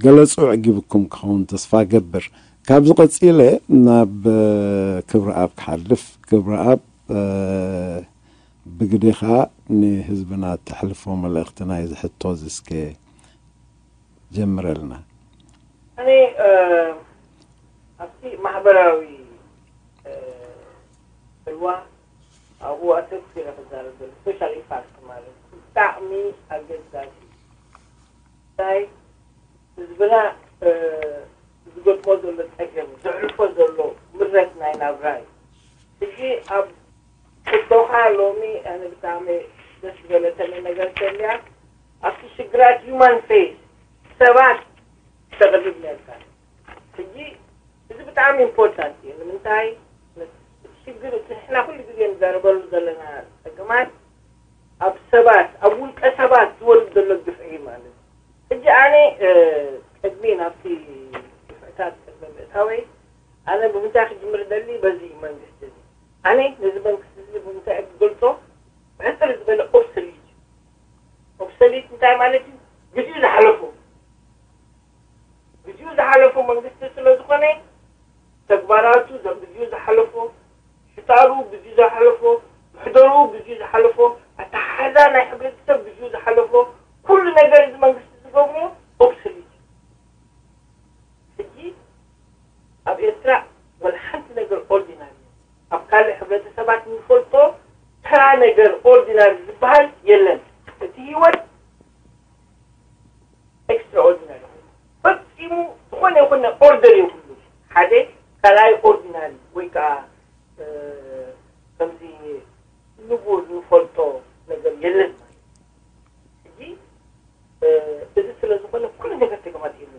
ገለጹ ዕጊብኩም ክኸውን ተስፋ ገብር። ካብዚ ቀጺለ ናብ፣ እ፣ ክብረኣብ ክሓልፍ። ክብረኣብ፣ እ፣ ብግዴኻ ንህዝብና ተሕልፎ መልእኽቲ ናይዚ ሕቶ እዚ እስከ ጀምረልና። ኣነ፣ እ፣ ኣብቲ ማሕበራዊ፣ እ፣ ጽልዋ ኣብኡ ኣተኲረ ክዛረብ ዘሎ፣ ሶሻል ኢምፓክት ማለት እዩ። ብጣዕሚ ኣገዳሲ እዩ። እንታይ ህዝብና፣ እ፣ ዝገጥሞ ዘሎ ጸገም፣ ዘሕልፎ ዘሎ ምረት ናይ ናብራ እዩ። ሕጂ ኣብ ሕቶኻ ሎሚ ኣነ ብጣዕሚ ደስ ዝበለተኒ ነገር ተልያ፣ ኣብቲ ሽግራት ሂውማን ፌስ፣ ሰባት ተቕርብ ነርካ። ሕጂ እዚ ብጣዕሚ ኢምፖርታንት እዩ። ንምንታይ? ሽግር እቲ ንሕና ኩሉ ግዜ ንዛረበሉ ዘለና ጸገማት ኣብ ሰባት፣ ኣብ ውልቀ ሰባት ዝወርድ ዘሎ ግፍዒ ማለት እዩ። ሕጂ ኣነ፣ እ፣ ቅድሚ ናብቲ ግፍዕታት ቅድሚ ምእታወይ፣ ኣነ ብምንታይ ክጅምር ደሊ? በዚ መንግስቲ እዚ። ኣነ ነዚ መንግስቲ እዚ ብምንታይ እየ ክገልጾ? ብሕጽር ዝበለ ኦብሶሊት እዩ። ኦብሶሊት እንታይ ማለት እዩ? ግዜኡ ዝሓለፎ። ግዜኡ ዝሓለፎ መንግስቲ ስለ ዝኾነ፣ ተግባራቱ ዘ-፣ ግዜኡ ዝሓለፎ፣ ሽጣሩ ግዜኡ ዝሓለፎ፣ ምሕደርኡ ግዜኡ ዝሓለፎ፣ ኣተሓሕዛ ናይ ሕብረተሰብ ግዜኡ ዝሓለፎ፣ ኩሉ ነገር እዚ መንግስቲ ዝገብሮ ኦብሶሊት እዩ። ሕጂ ኣብ ኤርትራ ወላ ሓንቲ ነገር ኦርዲናሪ፣ ኣብ ካልእ ሕብረተሰባት እንፈልጦ ተራ ነገር ኦርዲናሪ ዝበሃል የለን። እቲ ህይወት ኤክስትራኦርዲናሪ ኮይኑ፣ ፈጺሙ ዝኾነ ይኹን ኦርደር የብሉን። ሓደ ካልኣይ ኦርዲናሪ ወይ ከዓ፣ እ፣ ከምዚ ንቡር ንፈልጦ ነገር የለን ማለት እዩ። ሕጂ፣ እ፣ እዚ ስለ ዝኾነ ኩሉ ነገር ተገማጢሉ።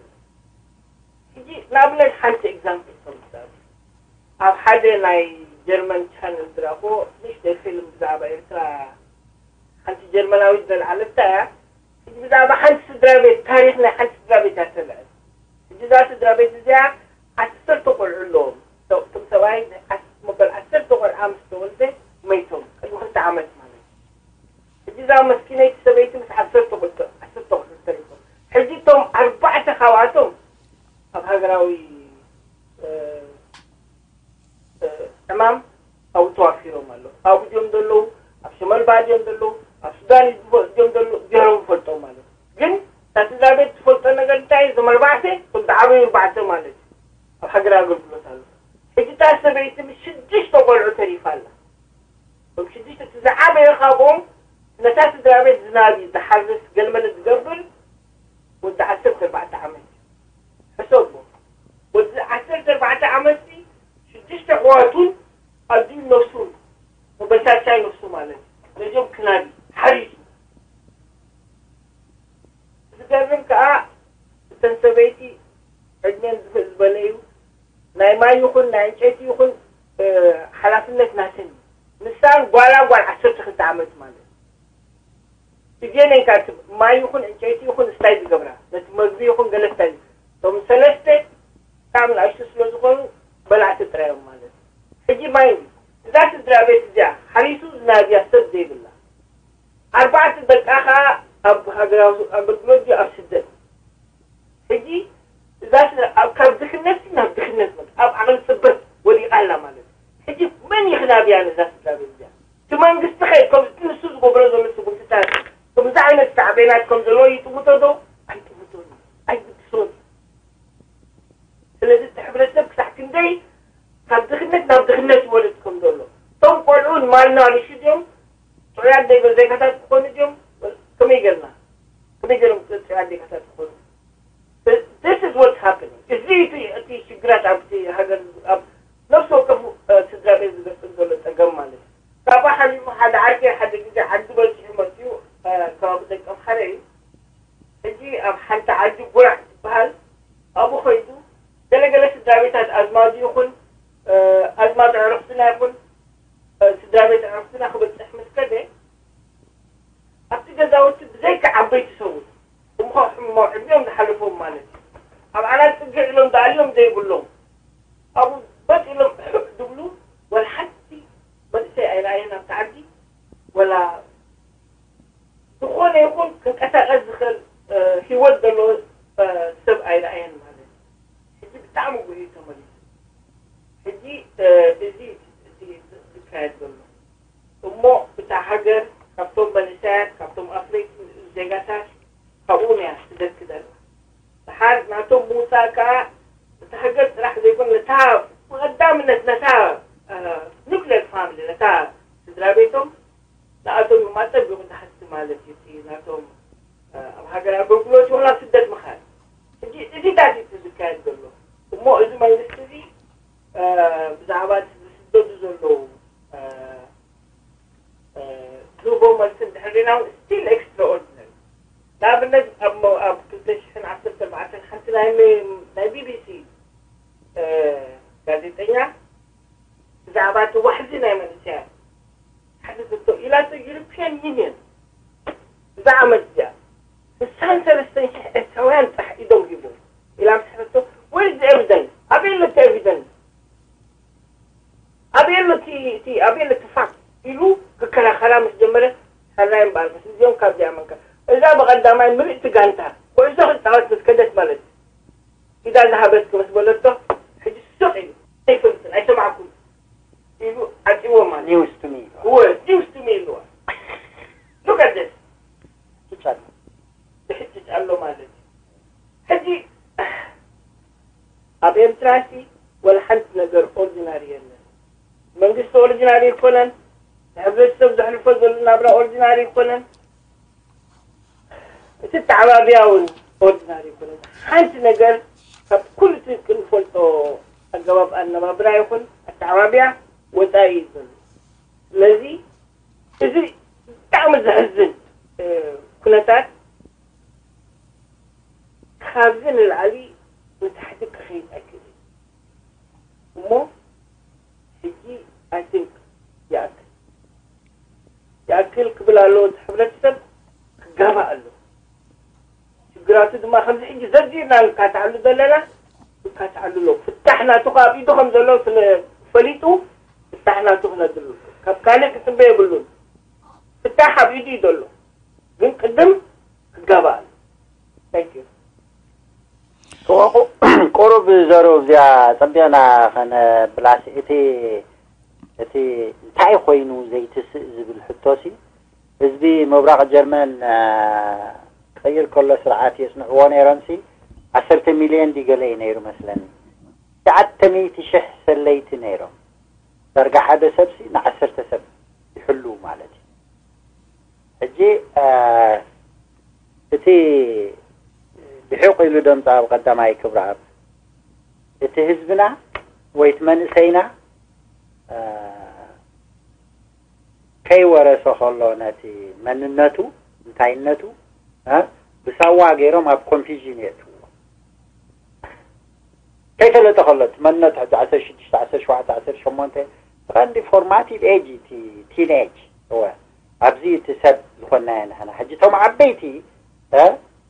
ሕጂ ንኣብነት ሓንቲ ኤግዛምፕል ከምሳሌ ኣብ ሓደ ናይ ጀርመን ቻነል ዝረኣኽዎ ንእሽተይ ፊልም ብዛዕባ ኤርትራ ሓንቲ ጀርመናዊት ዘልዓለታ እያ። ሕጂ ብዛዕባ ሓንቲ ስድራ ቤት፣ ታሪኽ ናይ ሓንቲ ስድራ ቤት እያ ተልዕል። ሕጂ እዛ ስድራ ቤት እዚኣ ዓሰርተ ቆልዑ ኣለዎም። እቶም ሰብኣይ ዓስ-፣ መበል ዓሰርተ ቆልዓ ምስ ተወልደ መይቶም፣ ቅድሚ ክልተ ዓመት ማለት እዩ። ሕጂ እዛ መስኪነይቲ ሰበይቲ ምስ ዓሰርተ ቆልዑ፣ ዓሰርተ ቆልዑ ተሪፎም። ሕጂ እቶም ኣርባዕተ ካብኣቶም ኣብ ሃገራዊ፣ እ፣ እ፣ ዕማም ኣብኡ ተዋፊሮም ኣለዉ። ኣብኡ ድዮም ዘለዉ? ኣብ ሸመልባ ድዮም ዘለዉ? ኣብ ሱዳን ድዮም ዘለዉ? ጌሮም ፈልጦም ማለት እዩ። ግን እታ ስድራ ቤት ትፈልጦ ነገር እንታይ እዩ? እዞም ኣርባዕተ፣ እቶም ዝዓበዩ ኣርባዕተ ማለት እዩ፣ ኣብ ሃገር ኣገልግሎት ኣለዉ። ሕጂ እታ ሰበይቲ ምስ ሽዱሽተ ቆልዑ ተሪፋ ኣላ። እቶም ሽዱሽተ፣ እቲ ዝዓበየ ካብኦም ነታ ስድራ ቤት ዝናቢ ዝሓርስ፣ ገልመለ ዝገብር ወዲ ዓሰርተ ኣርባዕተ ዓመት እዩ። ሕሰቦ፣ ወዲ ዓሰርተ ኣርባዕተ ዓመት፣ ሽዱሽተ ኣሕዋቱን ኣዲኡ ነፍሱን፣ መበል ሳልሳይ ነፍሱ ማለት እዩ። ነዚኦም ክናቢ ሓሪሱ። ዝገርም ከኣ፣ እተን ሰበይቲ ዕድሜን ዝኽእል ዝበለ እዩ። ናይ ማይ ይኹን ናይ ዕንጨይቲ ይኹን፣ እ፣ ሓላፍነት ናተን እዩ። ንሳን ጓላ ጓል ዓሰርተ ክልተ ዓመት ማለት እዩ። እዚኤን እየን ካብ እቲ ማይ ይኹን ዕንጨይቲ ይኹን ስታይ ዝገብራ፣ ነቲ መግቢ ይኹን ገለ ስታይ። እቶም ሰለስተ ብጣዕሚ ንኣሽቱ ስለ ዝኾኑ በላዕቲ ጥራይ እዮም ማለት እዩ። ሕጂ ማይ፣ እዛ ስድራ ቤት እዚኣ ሓሪሱ ዝናብያ ሰብ ዘይብላ፣ ኣርባዕተ ደቃ ኸኣ ኣብ ሃገራዊ ኣገልግሎት ድዩ ኣብ ስደት? ሕጂ እዛ ስድራ ኣብ፣ ካብ ድኽነት ናብ ድኽነት መጽ-፣ ኣብ ዓቕሊ ጽበት ወዲቓ ኣላ ማለት እዩ። ሕጂ መን እዩ ክናብያ ነዛ ስድራ ቤት እዚኣ? እቲ መንግስቲ ኸ ከምቲ ንሱ ዝገብሮ ዘሎ ስጉምትታት ከምዚ ዓይነት ሳዕቤናት ከም ዘለዎ ይጥምቶ ዶ? ኣይጥምቶን እዩ። ኣይግድሶን እዩ። ስለዚ እቲ ሕብረተሰብ ክሳዕ ክንደይ ካብ ድኽነት ናብ ድኽነት ይወርድ ከም ዘሎ፣ እቶም ቆልዑ ንማልና ርሹ ድዮም? ጥዑያት ዜጋ-፣ ዜጋታት ክኾኑ ድዮም? ከመይ ጌርና? ከመይ ጌሮም ጥዑያት ዜጋታት ክኾኑ? This is what's happening። እዚ እቲ፣ እቲ ሽግራት ኣብቲ ሃገር፣ ኣብ ነፍሲ ወከፍ፣ እ፣ ስድራ ቤት ዝገጥም ዘሎ ጸገም ማለት እዩ። ካብኡ ሓሊፉ ሓደ ዓርከይ ሓደ ግዜ ዓዲ በጺሑ መጺኡ፣ እ፣ ከባቢ ደቀምሓረ እዩ። ሕጂ ኣብ ሓንቲ ዓዲ ጉራዕ ትበሃል፣ ኣብኡ ኸይዱ ገለገለ ስድራ ቤታት ኣዝማዱ ይኹን፣ እ፣ ኣዝማዱ ኣዕሩኽትና ይኹን፣ እ፣ ስድራ ቤት ኣዕሩኽትና ክበጽሕ ምስ ከደ፣ ኣብቲ ገዛውቲ ብዘይካ ዓበይቲ ሰብኡት፣ እሞ ሕሞ ዕድሚኦም ዝሓለፎም ማለት እዩ፣ ኣብ ዓራት ጽግዕ ኢሎም ዝኣልዮም ዘይብሎም፣ ኣብኡ በጥ ኢሎም ሕዕ ዝብሉ፣ ወላ ሓንቲ መንእሰይ ኣይረኣየን ኣብቲ ዓዲ፣ ወላ ማለት እዩ። እቲ ናቶም ኣብ ሃገር ኣገልግሎት ይኹን ኣብ ስደት ምኻድ። ሕጂ እዚታት እዩ ዝካየድ ዘሎ። እሞ እዚ መንግስቲ እዚ ብዛዕባ ዝስደዱ ዘለዉ ዝህቦ መልሲ እንድሕር ሪና እውን ስቲል ኤክስትራኦርዲነሪ። ንኣብነት ኣብ ኣብ ክልተ ሽሕን ዓሰርተ ኣርባዕተን ሓንቲ ናይ ናይ ቢቢሲ ጋዜጠኛ ብዛዕባ እቲ ዋሕዚ ናይ መንእሰያት ሓደ ዘቶ ኢላቶ፣ ዩሮፒያን ዩኒየን እዛ ዓመት እዚኣ ስሳን ሰለስተን ሽሕ ኤርትራውያን ጥራሕ ኢዶም ሂቦም ኢላ ምስ ሕተቶ፣ ወይዚ ኤቪደንስ ኣበይ ኣሎ እቲ ኤቪደንስ? ኣበይ ኣሎ እቲ እቲ ኣበይ ኣሎ እቲ ፋክት ኢሉ ክከራኸራ ምስ ጀመረ፣ ሕራይ እምበኣር ምስ እዚኦም ካብዚኣ መንካ እዛ ብቐዳማይ ምልእቲ ጋንታ ኩዕሶ ክፃወት ምስ ከደት ማለት ኢዳ ዝሃበትኪ ምስ በለቶ፣ ሕጂ ስቕ ኢሉ ኣይፈልጥን ኣይሰማዕኩን ኢሉ ዓፂዎ ማለት እዩ። ኒውስ ቱ ሚ እወ ኒውስ ቱ ሚ ኢልዋ። ሉክ ኣት ዚስ ትጫለ ብሕጭጭ ኣሎ ማለት እዩ። ሕጂ ኣብ ኤርትራ ሲ ወላ ሓንቲ ነገር ኦርዲናሪ የለን። መንግስቲ ኦርዲናሪ ኣይኮነን። ንሕብረተሰብ ዘሕልፎ ዘሎ ናብራ ኦርዲናሪ ኣይኮነን። እቲ ኣተዓባብያ እውን ኦርዲናሪ ኣይኮነን። ሓንቲ ነገር ካብ ኩሉ እቲ ክንፈልጦ ኣገባብ ኣነባብራ ይኹን ኣተዓባብያ ወፃኢ እዩ ዘሎ። ስለዚ እዚ ብጣዕሚ ዘሕዝን ኩነታት ካብዚ ንላዕሊ ንታሕቲ ክኸይድ ኣይክእልን እሞ ሕጂ ኣይ ቲንክ ይኣክል ይኣክል ክብል ኣለዎ። እቲ ሕብረተሰብ ክጋባእ ኣለዎ። ሽግራቱ ድማ ከምዚ ሕጂ ዘርዚርና ንካትዓሉ ዘለና ንካትዓሉ ኣለዎ። ፍታሕ ናቱ ካብ ኢዱ ከም ዘሎ ስለ ፈሊጡ ፍታሕ ናቱ ክነድሉ ካብ ካልእ ክፅበ የብሉን። ፍታሕ ኣብ ኢዱ እዩ ዘሎ። ግን ቅድም ክጋባእ ኣሎ። Thank you። ቁሩብ ዘረብ እዚኣ ጸቢቕና ከነብላሲ እቲ እቲ እንታይ ኮይኑ ዘይትስእ ዝብል ሕቶሲ ህዝቢ ምብራቕ ጀርመን ክቕይር ከሎ ስርዓት የጽንዕዎ ነይሮምሲ ዓሰርተ ሚልዮን ዲገለ እዩ ነይሩ መስለኒ ትሽዓተ ሚእቲ ሽሕ ሰለይቲ ነይሮም ዳርጋ ሓደ ሰብሲ ንዓሰርተ ሰብ ይሕሉ ማለት እዩ ሕጂ እቲ ብሒቕ ኢሉ ደምፃ ኣብ ቀዳማይ ክብረኣብ እቲ ህዝብና ወይ እቲ መንእሰይና ከይወረሰ ከሎ ነቲ መንነቱ እንታይነቱ ብሳዋ ገይሮም ኣብ ኮንፊዥን የእትዎ ከይፈለጠ ከሎ እቲ መንነቱ ሕጂ ዓሰርተ ሽዱሽተ ዓሰርተ ሸውዓተ ዓሰርተ ሸሞንተ እቲ ቀንዲ ፎርማቲቭ ኤጅ እቲ ቲን ኤጅ እወ ኣብዚ እቲ ሰብ ዝኾናዮ ንሕና ሕጂ እቶም ዓበይቲ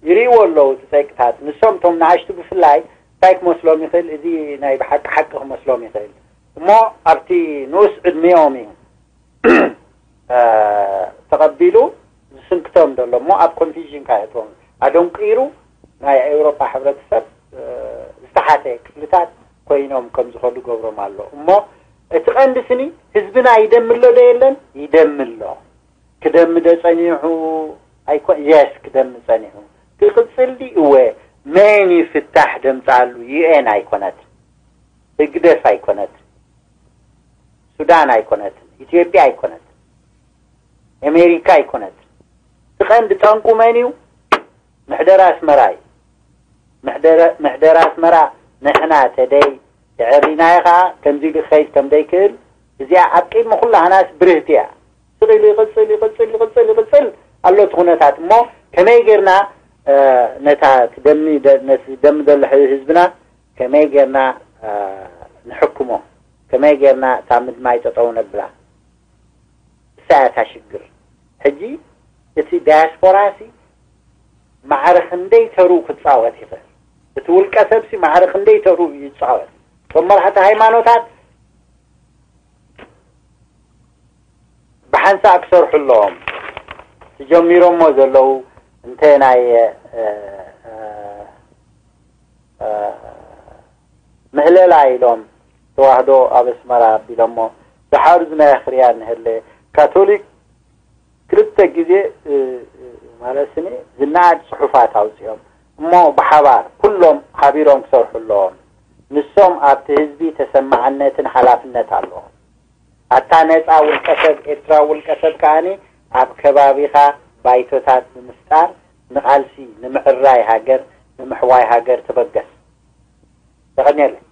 ይርእይዎ ኣለዉ እቲ ጸቅታት ንሶም እቶም ንኣሽቱ ብፍላይ እንታይ ክመስሎም ይኽእል እዚ ናይ ብሓቂ ሓቂ ክመስሎም ይኽእል እሞ ኣብቲ ንኡስ ዕድሚኦም እዩ ተቐቢሉ ዝስንክቶም ዘሎ እሞ ኣብ ኮንፊዥን ካየእትዎም ኣደንቂሩ ናይ ኤውሮጳ ሕብረተሰብ ዝተሓተ ክፍልታት ኮይኖም ከም ዝኸዱ ገብሮም ኣሎ እሞ እቲ ቀንዲ ስኒ ህዝብና ይደሚ ኣሎ ዶ የለን ይደሚ ኣሎ ክደሚ ዶ ጸኒሑ ኣይኮ የስ ክደሚ ጸኒሑ ክቕጽል ዲ እወ መን ይፍታሕ ደምጻሉ ዩኤን ኣይኮነት ህግደፍ ኣይኮነት ሱዳን ኣይኮነትን፣ ኢትዮጵያ ኣይኮነትን፣ ኣሜሪካ ኣይኮነትን። እቲ ቀንዲ ጠንቁ መን እዩ? ምሕደራ ኣስመራ እዩ። ምሕደራ ኣስመራ ንሕና ተደይ ተዐሪናዮ ከዓ ከምዚ ኢሉ ክኸይድ ከም ደይክእል እዚኣ ኣብ ቅድሚ ኩላህናስ ብርህቲ እያ። ስቕ ኢሉ ይቕፅል ይቕፅል ይቕፅል ይቕፅል ኣሎ እቲ ኩነታት እሞ ከመይ ጌርና ነታ ትደሚ ነቲ ዝደሚ ዘሎ ህዝብና ከመይ ጌርና ንሕክሞ? ከመይ ጌርና እታ ምድማይ ጠጠው ነብላ? እሳ እያ እታ ሽግር። ሕጂ እቲ ዳያስፖራ ሲ ማዕረ ክንደይ ተርኡ ክፃወት ይኽእል? እቲ ውልቀ ሰብ ሲ ማዕረ ክንደይ ተርኡ ይፃወት? እቶም መራሕቲ ሃይማኖታት ብሓንሳእ ክሰርሑ ኣለዎም። እቲ ጀሚሮሞ ዘለዉ እንተ ናይ ምህለላ ኢሎም ተዋህዶ ኣብ ኣስመራ ኣቢሎሞ ደሓር እዚ ናይ ኣኽርያ እንሀለ ካቶሊክ ክልተ ግዜ ማለት ስኒ ዝነኣድ ፅሑፋት ኣውፅኦም እሞ ብሓባር ኩሎም ሓቢሮም ክሰርሑ ኣለዎም። ንሶም ኣብቲ ህዝቢ ተሰማዕነትን ሓላፍነት ኣለዎም። ኣታ ነፃ ውልቀሰብ ኤርትራ ውልቀሰብ ከኣኒ ኣብ ከባቢኻ ባይቶታት ብምፍጣር ንቓልሲ ንምዕራይ ሃገር፣ ንምሕዋይ ሃገር ተበገስ። የቐንየለይ።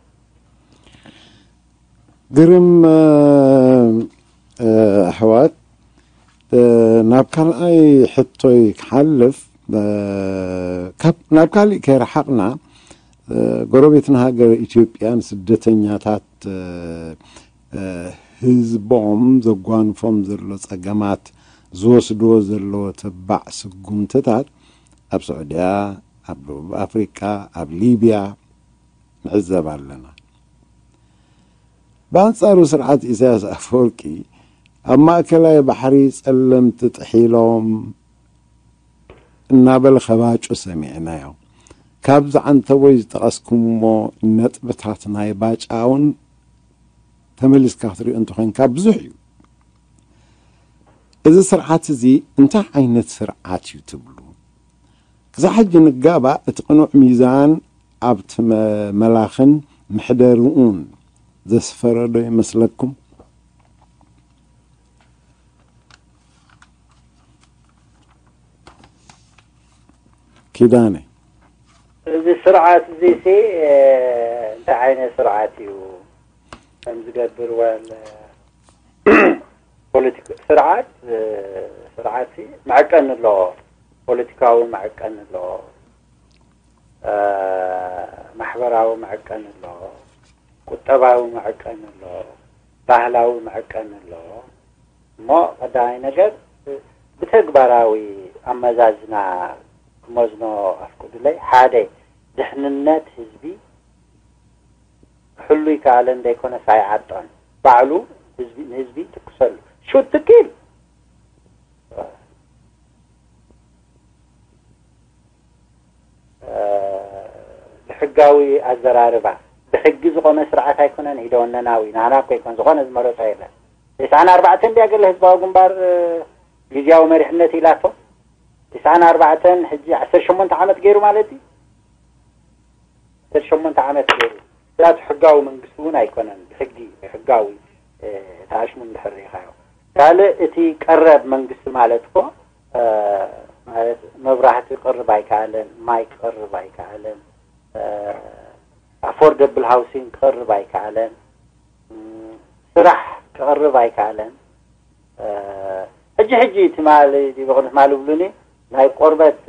ግርም ኣሕዋት፣ ናብ ካልኣይ ሕቶይ ክሓልፍ፣ ናብ ካሊእ ከይረሓቕና፣ ጎረቤትና ሃገር ኢትዮጵያ ንስደተኛታት ህዝቦም ዘጓንፎም ዘሎ ጸገማት፣ ዝወስድዎ ዘለዎ ተባዕ ስጉምትታት ኣብ ስዑድያ፣ ኣብ ደቡብ ኣፍሪቃ፣ ኣብ ሊብያ ንዕዘብ ኣለና። ብኣንጻሩ ስርዓት ኢሳያስ ኣፈወርቂ ኣብ ማእከላይ ባሕሪ ጸለምቲ ጥሒሎም እናበለ ከባጩ ሰሚዕናዮ። ካብ ዝዓንተቦይ ዝጠቐስኩምዎ ነጥብታት ናይ ባጫ እውን ተመሊስካ ክትሪኦ እንተኾይንካ ብዙሕ እዩ። እዚ ስርዓት እዚ እንታይ ዓይነት ስርዓት እዩ ትብሉ? ክሳብ ሕጂ ንጋባእ እቲ ቅኑዕ ሚዛን ኣብቲ መላኽን መሕደርኡን ዘስፈረ ዶ ይመስለኩም? ኪዳነ። እዚ ስርዓት እዚ ሲ እንታይ ዓይነት ስርዓት እዩ ከም ዝገብር ወል ፖለቲክ ስርዓት ስርዓት መዐቀኒ ኣለዎ። ፖለቲካዊ መዐቀኒ ኣለዎ። ማሕበራዊ መዐቀኒ ኣሎ፣ ቁጠባዊ መዐቀኒ ኣሎ፣ ባህላዊ መዐቀኒ ኣሎ። እሞ ቀዳማይ ነገር ብተግባራዊ ኣመዛዝና ክመዝኖ ኣፍቅዱለይ። ሓደ፣ ድሕንነት ህዝቢ ክሕሉ ይከኣለን ዘይኮነስ ኣይዓጦን። ባዕሉ ህዝቢ ንህዝቢ ትኩሰሉ ሹት ትኪል ብሕጋዊ ኣዘራርባ ብሕጊ ዝቆመ ስርዓት ኣይኮነን። ኢደ ወነናዊ ናህና እኮ ይኮን ዝኾነ ዝመረጾ የለን። ተስዓን ኣርባዕተን ድያ ገለ ህዝባዊ ግንባር ግዝያዊ መሪሕነት ኢላቶ? ተስዓን ኣርባዕተን ሕጂ ዓሰርተ ሸሞንተ ዓመት ገይሩ ማለት እዩ። ዓሰርተ ሸሞንተ ዓመት ገይሩ። ዛት ሕጋዊ መንግስቲ እውን ኣይኮነን። ብሕጊ ብሕጋዊ ተኣሽሙ እንድሕር ሪኢኻዮ። ካልእ እቲ ቀረብ መንግስቲ ማለት እኮ ማለት መብራህቲ ክቕርብ ኣይከኣለን፣ ማይ ክቕርብ ኣይከኣለን፣ ኣፎርደብል ሃውሲንግ ክቕርብ ኣይከኣለን፣ ስራሕ ክቕርብ ኣይከኣለን። ሕጂ ሕጂ ትማሊ ድዩ ብቕድሚ ትማሊ ብሉኒ ናይ ቆርበት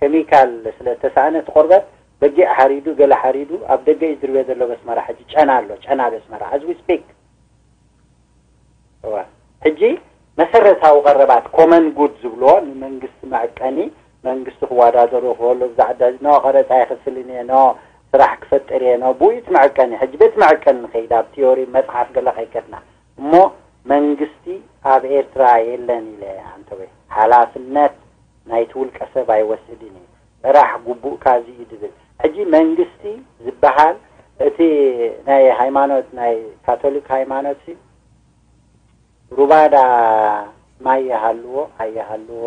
ኬሚካል ስለ እተሳእነ እቲ ቆርበት በጊዕ ሓሪዱ ገለ ሓሪዱ ኣብ ደገ እዩ ዝድርበ ዘሎ በስመራ። ሕጂ ጨና ኣሎ፣ ጨና በስመራ as we speak። ሕጂ መሰረታዊ ቀረባት ኮመን ጉድ ዝብልዎ ንመንግስቲ መዐቀኒ መንግስቲ ክወዳደሩ ክበሎ ብዛዕዳ እዚ ኖ ቀረፃ ይኸፍልን እየ ኖ ስራሕ ክፈጥር እየ ኖ ብኡ እቲ መዐቀኒ። ሕጂ ቤት መዐቀኒ ንኸይድ ኣብ ቲዮሪ መፅሓፍ ገለ ከይከድና እሞ መንግስቲ ኣብ ኤርትራ የለን ኢለ ኣንተወ ሓላፍነት ናይቲ ውልቀ ሰብ ኣይወስድን እዩ። ጥራሕ ግቡእካ እዚ እዩ ድብል። ሕጂ መንግስቲ ዝበሃል እቲ ናይ ሃይማኖት ናይ ካቶሊክ ሃይማኖት ሲ ሩባ ዳ ማይ ይሃልዎ ኣይሃልዎ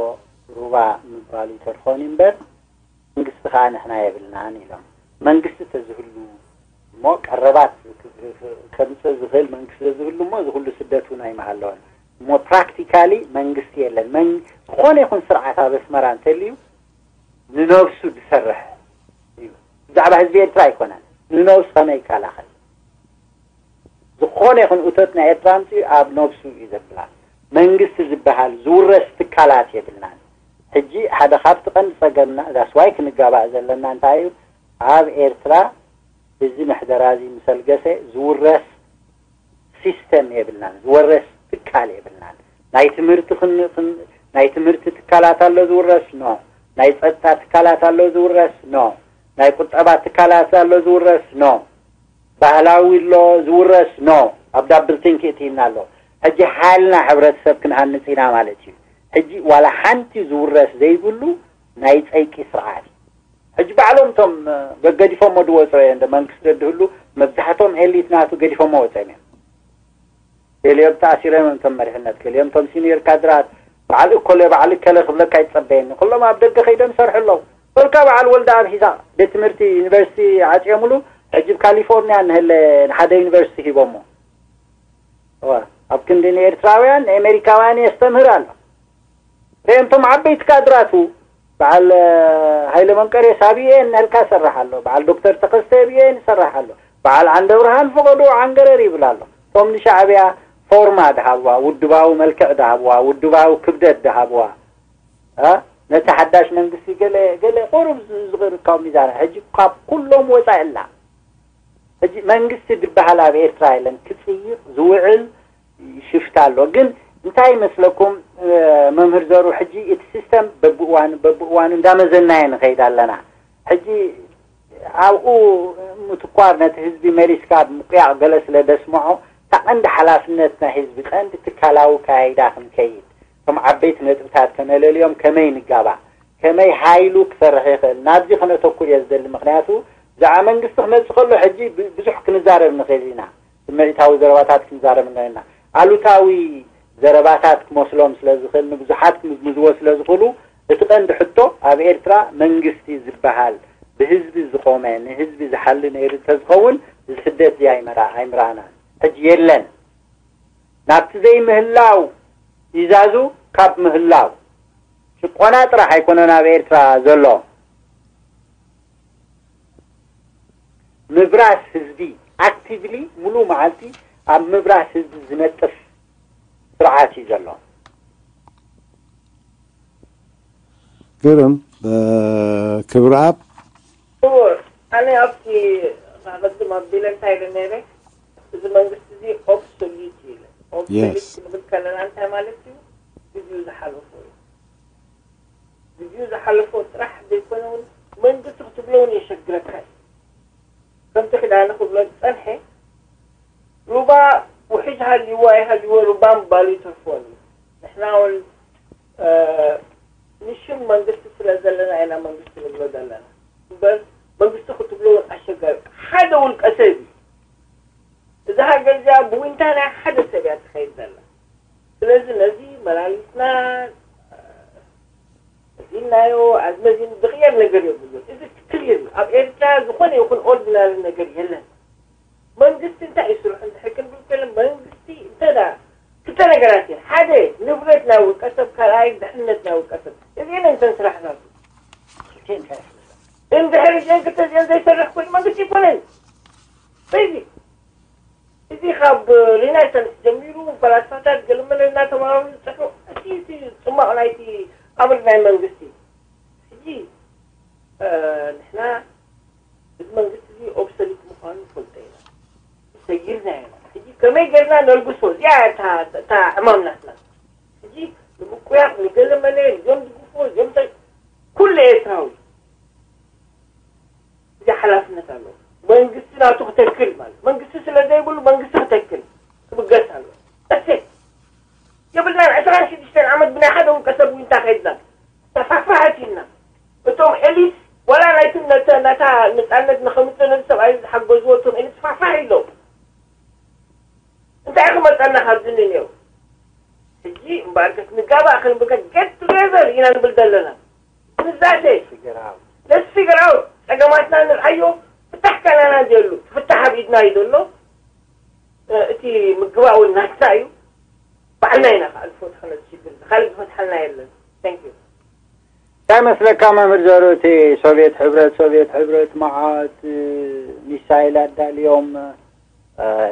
ሩባ ምባሉ ይተርፎን እምበር መንግስቲ ከዓ ንሕና የብልናን ኢሎም። መንግስቲ ተዝህሉ እሞ ቀረባት ከምፅእ ዝኽእል መንግስቲ ተዝህሉ እሞ እዚ ኩሉ ስደት እውን ኣይምሃለወን። እሞ ፕራክቲካሊ መንግስቲ የለን። መን ዝኾነ ይኹን ስርዓት ኣብ ኣስመራ እንተልዩ ንነብሱ ዝሰርሕ እዩ። ብዛዕባ ህዝቢ ኤርትራ ኣይኮነን። ንነብሱ ከመይ ይከላኸል? ዝኾነ ይኹን እቶት ናይ ኤርትራ ኣምፅኡ ኣብ ነብሱ እዩ ዘብላ። መንግስቲ ዝበሃል ዝውረስ ትካላት የብልናን። ሕጂ ሓደ ካብቲ ቀንዲ ፀገምና that's why ክንጋባእ ዘለና እንታይ እዩ? ኣብ ኤርትራ እዚ ምሕደራ እዚ ምስ ኣልገሰ ዝውረስ ሲስተም የብልናን፣ ዝወረስ ትካል የብልናን። ናይ ትምህርቲ ክን- ክን- ናይ ትምህርቲ ትካላት ኣሎ ዝውረስ ኖ፣ ናይ ፀጥታ ትካላት ኣሎ ዝውረስ ኖ፣ ናይ ቁጠባ ትካላት ኣሎ ዝውረስ ኖ፣ ባህላዊ ኣሎ ዝውረስ ኖ። ኣብ ዳብል ቲንክ እትይና ኣሎ። ሕጂ ሓልና ሕብረተሰብ ክንሃንፅ ኢና ማለት እዩ። ሕጂ ዋላ ሓንቲ ዝውረስ ዘይብሉ ናይ ፀይቂ ስርዓት እዩ። ሕጂ ባዕሎም እቶም ገዲፎሞ ድወፅኦ እየ እንደ መንግስቲ ደድህሉ መብዛሕቶም ኤሊት ናቱ ገዲፎሞ ወፅኦም እዮም። ገሊኦም ተኣሲሮም እዮም እቶም መሪሕነት፣ ገሊኦም እቶም ሲኒየር ካድራት። በዓል እኮለ በዓል እከለ ክብለካ ይፀበየኒ። ኩሎም ኣብ ደገ ከይዶም ይሰርሑ ኣለዉ። በልካ በዓል ወልደ ኣብ ሒሳ ቤት ትምህርቲ ዩኒቨርሲቲ ዓፅዮምሉ ሕጂ ብ ካሊፎርኒያ ንህለ ንሓደ ዩኒቨርሲቲ ሂቦሞ። እወ፣ ኣብ ክንዲ ንኤርትራውያን ንኤሜሪካውያን የስተምህር ኣሎ። ርእዮም እቶም ዓበይቲ ካድራቱ፣ በዓል ሃይለ መንቀሬስ ኣብ ዩኤን ንህልካ ይሰርሕ ኣሎ፣ በዓል ዶክተር ተኸስተ ኣብ ዩኤን ይሰርሕ ኣሎ፣ በዓል ዓንደብርሃን ፈቐዶ ዓንገረር ይብል ኣሎ። እቶም ንሻዕብያ ፎርማ ድሃብዋ፣ ውድባዊ መልክዕ ድሃብዋ፣ ውድባዊ ክብደት ድሃብዋ፣ ነቲ ሓዳሽ መንግስቲ ገለ ገለ ቁሩብ ዝቕርካው ሚዛን ሕጂ ካብ ኩሎም ወፃኢ ኣላ። ሕጂ መንግስቲ ዝበሃል ኣብ ኤርትራ የለን፣ ክፅይቕ ዝውዕል ሽፍታ ኣሎ። ግን እንታይ ይመስለኩም? መምህር ዘሩ፣ ሕጂ እቲ ሲስተም በብእዋኑ በብእዋኑ እንዳመዘናየ ንኸይድ ኣለና። ሕጂ ኣብኡ ምትኳር፣ ነቲ ህዝቢ መሊስካ ምቁያቕ ገለ ስለ ደስምዖ፣ እታ ቀንዲ ሓላፍነት ናይ ህዝቢ፣ ቀንዲ ትካላዊ ካይዳ ክንከይድ፣ እቶም ዓበይቲ ነጥብታት ከነለልዮም፣ ከመይ ንጋባእ፣ ከመይ ሃይሉ ክሰርሕ ይኽእል፣ ናብዚ ከነተኩር እየ ዝደሊ። ምኽንያቱ ብዛዕባ መንግስቲ ክመፅእ ከሎ ሕጂ ብ- ብዙሕ ክንዛረብ ንኽእል ኢና። ስምዒታዊ ዘረባታት ክንዛረብ ንኽእል ኢና። ኣሉታዊ ዘረባታት ክመስሎም ስለ ዝኽእል፣ ንብዙሓት ክምዝምዝዎ ስለ ዝኽእሉ፣ እቲ ቀንዲ ሕቶ ኣብ ኤርትራ መንግስቲ ዝበሃል ብህዝቢ ዝቖመ፣ ንህዝቢ ዝሓሊ ነይሩ እንተዝኸውን፣ እዚ ስደት እዚ ኣይመራ ኣይምራእናን። ሕጂ የለን። ናብቲ ዘይምህላው ይዛዙ ካብ ምህላው። ጭቆና ጥራሕ ኣይኮነን ኣብ ኤርትራ ዘሎ። ምብራስ ህዝቢ፣ ኣክቲቭሊ ሙሉ መዓልቲ ኣብ ምብራስ ህዝቢ ዝነጥፍ ስርዓት እዩ ዘሎ። ግርም። ክብርኣብ። ክቡር፣ ኣነ ኣብቲ ቅድም ኣቢለ እንታይ ኢለ ነይረ፣ እዚ መንግስቲ እዚ ኦብሶሊት እዩ ኢለ። ኦብሶሊት ክንብል ከለና እንታይ ማለት እዩ? ግዜኡ ዝሓለፎ እዩ። ግዜኡ ዝሓለፎ ጥራሕ ዘይኮነ እውን መንግስቲ ክትብሎ እውን የሸግረካ እዩ። ከምቲ ክዳነ ክብሎ ዝፀንሐ፣ ሩባ ውሕጅ ሃልይዎ ኣይሃልይዎ ሩባ ምባሉ ይተርፎን እዩ። ንሕና እውን ንሽም መንግስቲ ስለ ዘለና ኢና መንግስቲ ንብሎ ዘለና እምበር መንግስቲ ክትብሎ እውን ኣሸጋሪ። ሓደ ውልቀ ሰብ እዩ። እዛ ሃገር እዚኣ ብዊንታ ናይ ሓደ ሰብ እያ ትኸይድ ዘላ። ስለዚ ነዚ መላሊስና መዚንናዮ ኣዝመዚን ዝቕየር ነገር የብሉን። እዚ ክሊር እዩ። ኣብ ኤርትራ ዝኾነ ይኹን ኦርዲናሪ ነገር የለን። መንግስቲ እንታይ እዩ ስርሑ እንድሕር ክንብል ከለ መንግስቲ እንተ ክልተ ነገራት እየን። ሓደ ንብረት ናይ ውልቀ ሰብ፣ ካልኣይ ድሕነት ናይ ውልቀ ሰብ። እዚኤን እተን ስራሕናቱ። እንድሕር እዚኤን ክልተ እዚኤን ዘይሰርሕ ኮይኑ መንግስቲ ይኮነን። በዚ እዚ ካብ ሪናይሰንስ ጀሚሩ ፈላስፋታት ገለመለ እናተማሃሩ ዝፅሑ እቲ እቲ ፅሟቕ ናይቲ ኣምር ናይ መንግስቲ ሕጂ ንሕና እዚ መንግስቲ እዚ ኦብሰሊት ምዃኑ ንፈልጦ ኢና። ሰጊርና ኢና። ሕጂ ከመይ ጌርና ነልግሶ? እዚኣ እያ እታ እታ ዕማም ናትና። ሕጂ ንምቁያቕ ንገለመለ እዚኦም ድግፎ እዚኦም እንታይ ኩሉ ኤርትራዊ እዚ ሓላፍነት ኣለዎ። መንግስቲ ናቱ ክተክል ማለት መንግስቲ ስለ ዘይብሉ መንግስቲ ክተክል ክብገስ ኣለዎ። እሴ የብልናን ዕስራን ሽዱሽተን ዓመት ብናይ ሓደ ውልቀ ሰብ ዊንታ ከይድና ተፋፋሕት ኢልና እቶም ኤሊት ዋላ ናይቲ ነታ ነፃነት ንኸምፅእ ነዚ ሰብኣይ ዝሓገዝዎ እቶም ኤሊት ፋፋሕ ኢሎም እንታይ ክመፀና ካብዚ ንኔው ሕጂ እምበኣርከስ ንጋባእ ክንብል get together ኢና ንብል ዘለና ንዛተ let's figure out ፀገማትና ንርኣዮ ፍታሕ ካናና ዘሉ ፍታሕ ኣብ ኢድና እዩ ዘሎ እቲ ምግባእ እውን ናትና እዩ ባዕልና ኢና ክኣልፎ ዝኾነ ሽግር ካልእ ዝፈትሓልና የለን thank you እንታይ መስለካ መምህር ዘሩ እቲ ሶቪየት ሕብረት ሶቪየት ሕብረት መዓት ሚሳይል ኣዳልዮም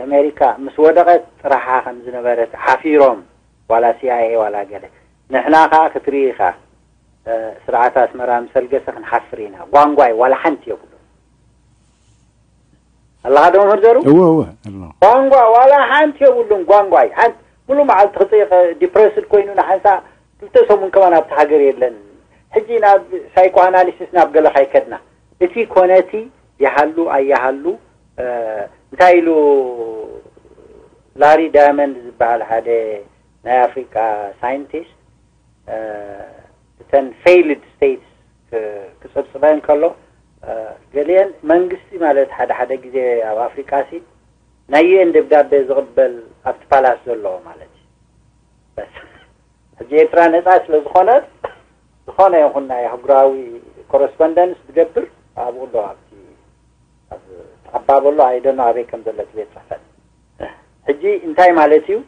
ኣሜሪካ ምስ ወደቐት ጥራሓ ከም ዝነበረት ሓፊሮም ዋላ ሲኣይኤ ዋላ ገለ ንሕና ከዓ ክትርኢ ኢኻ ስርዓት ኣስመራ ምስ ኣልገሰ ክንሓፍር ኢና ጓንጓይ ዋላ ሓንቲ የብሉ ኣለኻ ዶ መምህር ዘሩ እወ እወ ኣሎ ጓንጓ ዋላ ሓንቲ የብሉን ጓንጓይ ሓንቲ ሙሉ መዓልቲ ክፅይቕ ዲፕረስድ ኮይኑ ንሓንሳ ክልተ ሰሙን ከማን ኣብቲ ሃገር የለን ሕጂ ናብ ሳይኮ ኣናሊሲስ ናብ ገለ ካይከድና እቲ ኮነቲ ይሃሉ ኣይሃሉ እንታይ ኢሉ ላሪ ዳያመንድ ዝበሃል ሓደ ናይ ኣፍሪቃ ሳይንቲስት እተን failed states ክፅብፅበን ከሎ ገሊአን መንግስቲ ማለት ሓደ ሓደ ግዜ ኣብ ኣፍሪቃ ሲ ናይ ዩኤን ደብዳቤ ዝቕበል ኣብቲ ፓላስ ዘለዎ ማለት እዩ ሕጂ ኤርትራ ነፃ ስለ ዝኾነት ዝኾነ ይኹን ናይ ኣህጉራዊ ኮረስፖንደንስ ዝገብር ኣብኡ ኣሎ ኣብቲ ኣብ ዓባብ ኣሎ ኣይደኖ ኣበይ ከም ዘሎ እቲ ቤት ፅሕፈት ሕጂ እንታይ ማለት እዩ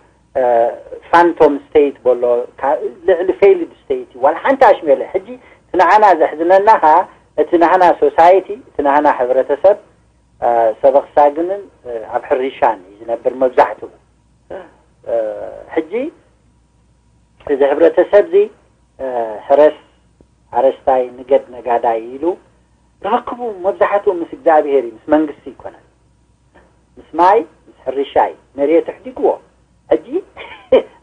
ፋንቶም ስቴት በሎ ልዕሊ failed state ዋላ ሓንቲ ኣሽሜለ። ሕጂ እቲ ንዓና ዘሕዝነና ኸዓ እቲ ናህና ሶሳይቲ፣ እቲ ናህና ሕብረተሰብ፣ እ፣ ሰበኽሳግንን፣ እ፣ ኣብ ሕርሻን እዩ ዝነብር መብዛሕትኡ። እ፣ ሕጂ እዚ ሕብረተሰብ እዚ፣ እ፣ ሕረስ ሓረስታይ፣ ንገድ ነጋዳይ ኢሉ ርኽክቡ መብዛሕትኡ ምስ እግዚኣብሄር እዩ፣ ምስ መንግስቲ ኣይኮነን። ምስ ማይ፣ ምስ ሕርሻ እዩ። መሬት ኣሕዲግዎ። ሕጂ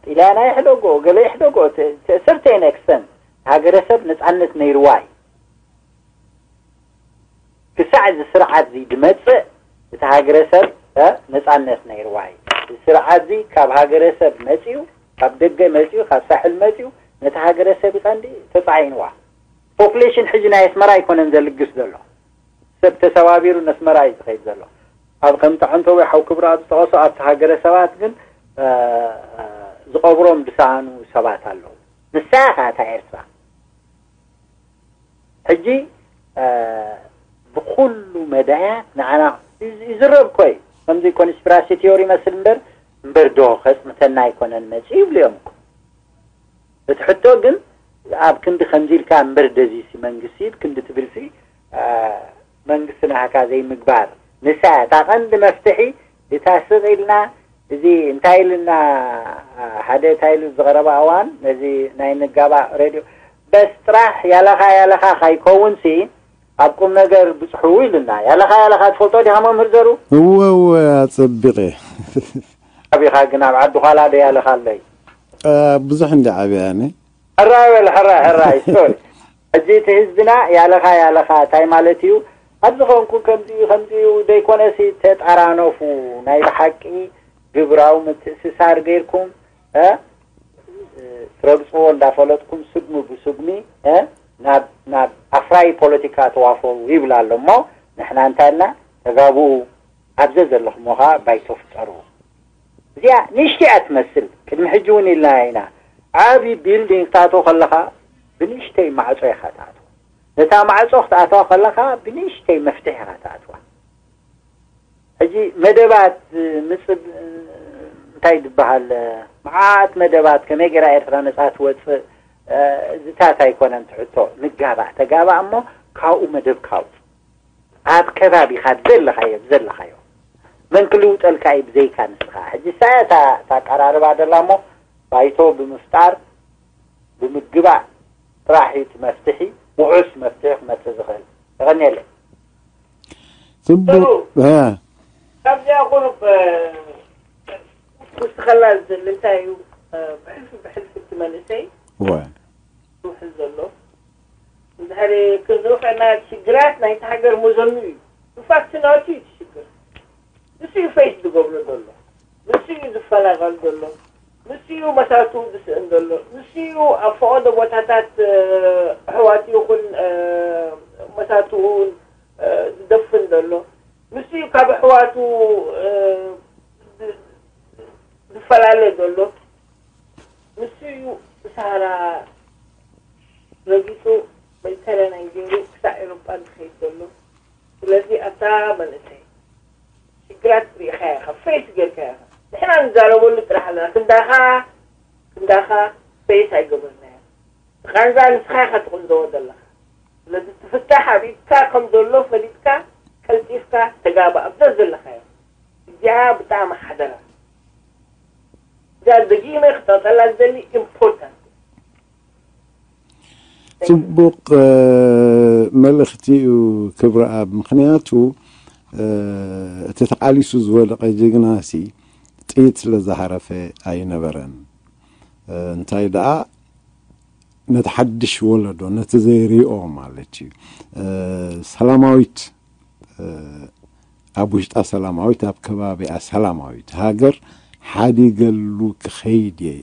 ጥልያን ይሕደጎ፣ ገለ ይሕደጎ፣ to, to a certain extent፣ ሃገረሰብ ነጻነት ነይርዋ እዩ። ክሳዕ እዚ ስርዓት እዚ ድመጽእ፣ እቲ ሃገረሰብ፣ እ፣ ነጻነት ነይርዋ እዩ። እዚ ስርዓት እዚ ካብ ሃገረሰብ መጺኡ፣ ካብ ደገ መጺኡ፣ ካብ ሳሕል መጺኡ፣ ነቲ ሃገረሰብ ይቐንዲ ተጻዒንዋ። ፖፑሌሽን ሕጂ ናይ ኣስመራ ኣይኮነን ዘልግስ ዘሎ። ሰብ ተሰባቢሩ ነስመራ እዩ ዝኸይድ ዘሎ። ኣብ ከምቲ ዓንተቦይ ሓው ክብረኣብ ዝጠቐሶ ኣብቲ ሃገረ ሰባት ግን፣ እ፣ እ፣ ዝቐብሮም ዝሰኣኑ ሰባት ኣለዉ። ንሳ ኢኻ እታ ኤርትራ። ሕጂ፣ እ፣ ብኹሉ መዳያት ንዓና ይዝ-፣ ይዝረብ እኮ እዩ። ከምዚ ኮንስፒራሲ ቲዮሪ ይመስል እምበር፣ እምበር ዶ ከጽንተና ኣይኮነን መጺኡ ይብሉ እዮም እኮ። እቲ ሕቶ ግን ኣብ ክንዲ ከምዚ ኢልካ እምበር ደዚሲ መንግስቲ ኢድ ክንዲ ትብልሲ፣ እ፣ መንግስቲ ናህካ ዘይምግባር። ንሳ እታ ቀንዲ መፍትሒ እታ ስቕ ኢልና እዚ እንታይ ኢልና፣ እ፣ ሓደ እንታይ ኢሉ ዝቐረበ እዋን ነዚ ናይ ንጋባእ ሬድዮ በስ ጥራሕ ያለኻ ያለኻ ካይከውንሲ ኣብ ቁም ነገር ብጽሑ ኢሉና። ያለኻ ያለኻ ትፈልጦ ዲኻ መምህር ዘሩ? እወ፣ እወ፣ ኣጸቢቐ። ኣቢኻ ግን ኣብ ዓዲ ዃላ ዶ ያለኻ ኣለይ? እ፣ ብዙሕ እንዲ ዓብያ ኣነ። ሕራይ በል፣ ሕራይ፣ ሕራይ፣ ስቶሪ። ሕጂ እቲ ህዝብና ያለኻ ያለኻ እንታይ ማለት እዩ? ኣብዚ ኾንኩ ከምዚ እዩ፣ ከምዚ እዩ፣ ዘይኮነሲ ተጠራነፉ። ናይ ብሓቂ ግብራዊ ምትእስሳር ገይርኩም፣ እ፣ ትረግጽዎ እንዳፈለጥኩም ስጉሚ ብስጉሚ፣ እ፣ ናብ፣ ናብ ኣፍራይ ፖለቲካ ተዋፈሩ ይብል ኣሎ እሞ፣ ንሕና እንታይ ኢልና? ተጋብኡ፣ ኣብ ዘዘለኹሞ ኸኣ ባይቶ ፍጠሩ። እዚኣ ንእሽተይ እያ ትመስል። ቅድሚ ሕጂ እውን ኢልና ኢና። ዓቢ ቢልዲንግ ክትኣትዎ ከለኻ ብንእሽተይ ማዕጾ ኢኻ ትኣትዎ። ነታ ማዕጾ ክትኣትዋ ከለኻ ብንእሽተይ መፍትሒ ኢኻ ትኣትዋ። ሕጂ መደባት ምጽብ-፣ እንታይ ዝበሃል፣ መዓት መደባት ከመይ ገይራ ኤርትራ ነጻ ትወጽእ፣ እ፣ ዝታት ኣይኮነን ትሕቶ። ንጋባእ ተጋባእ እሞ ካብኡ መደብካ ኣውጽእ። ኣብ ከባቢኻ ዘለኻዮ፣ ዘለኻዮ መን ክልውጠልካ እዩ ብዘይካ ንስኻ? ሕጂ እሳ እያ እታ፣ እታ ኣቀራርባ ደላ እሞ ባይቶ ብምፍጣር፣ ብምግባእ ጥራሕ እዩ እቲ መፍትሒ፣ ውሑስ መፍትሒ ክመጽእ ዝኽእል። የቐንየለይ። ጽቡቕ። ጥሩ። እ። ካብዚኣ ቁሩብ፣ እ፣ ክውስኸላ ዝደሊ እንታይ እዩ፣ እ፣ ብሕልፊ ብሕልፊ እቲ መንእሰይ እወ። ዝውሕል ዘሎ። እንድሕር ክንርኢ ኮና ሽግራት ናይቲ ሃገር መዘኑ እዩ። ኢንፋክት ናቱ እዩ እቲ ሽግር። ንሱ እዩ ፌስ ዝገብሮ ዘሎ። ንሱ እዩ ዝፈናቐል ዘሎ። ንሱ እዩ መሳርትኡ ዝስእን ዘሎ። ንሱ እዩ ኣብ ፈቐዶ ቦታታት፣ እ፣ ኣሕዋቱ ይኹን፣ እ፣ መሳርትኡ፣ እ፣ ዝደፍን ዘሎ። ንሱ እዩ ካብ ኣሕዋቱ፣ እ፣ ዝ-፣ ዝፈላለ ዘሎ። ንሱ እዩ ብሳህራ ረጊጹ ሜዲተራንያን ገይሩ ክሳዕ ኤውሮጳ ዝኸይድ ዘሎ። ስለዚ ኣታ መንእሰይ ሽግራት ርኢኻ ኢኻ፣ ፌስ ጌርካ ኢኻ። ንሕና ንዛረበሉ ጥራሕ ኣለና። ክንዳኻ፣ ክንዳኻ ፌስ ኣይገበርናዮ። ቃንዛ ንስኻ ኢኻ ትቕንዘዎ ዘለኻ። ስለዚ እቲ ፍታሕ ኣብ ኢድካ ከም ዘሎ ፈሊጥካ ቀልጢፍካ ተጋባእ ኣብ ዘዘለኻዮ። እዚኣ ብጣዕሚ ሓደራ። እዚኣ ደጊመ ክጠቕጠላ ዝደሊ ኢምፖርታንት። ጽቡቕ፣ እ፣ መልእኽቲ እዩ ክብረኣብ። ምኽንያቱ፣ እ፣ እቲ ተቓሊሱ ዝወደቐ ጀግናሲ ጥይት ስለ ዝሃረፈ ኣይነበረን። እ፣ እንታይ ደኣ ነቲ ሓድሽ ወለዶ፣ ነቲ ዘይሪኦ ማለት እዩ። እ፣ ሰላማዊት፣ እ፣ ኣብ ውሽጣ ሰላማዊት፣ ኣብ ከባቢኣ ሰላማዊት ሃገር ሓዲገሉ ክኸይድ እየ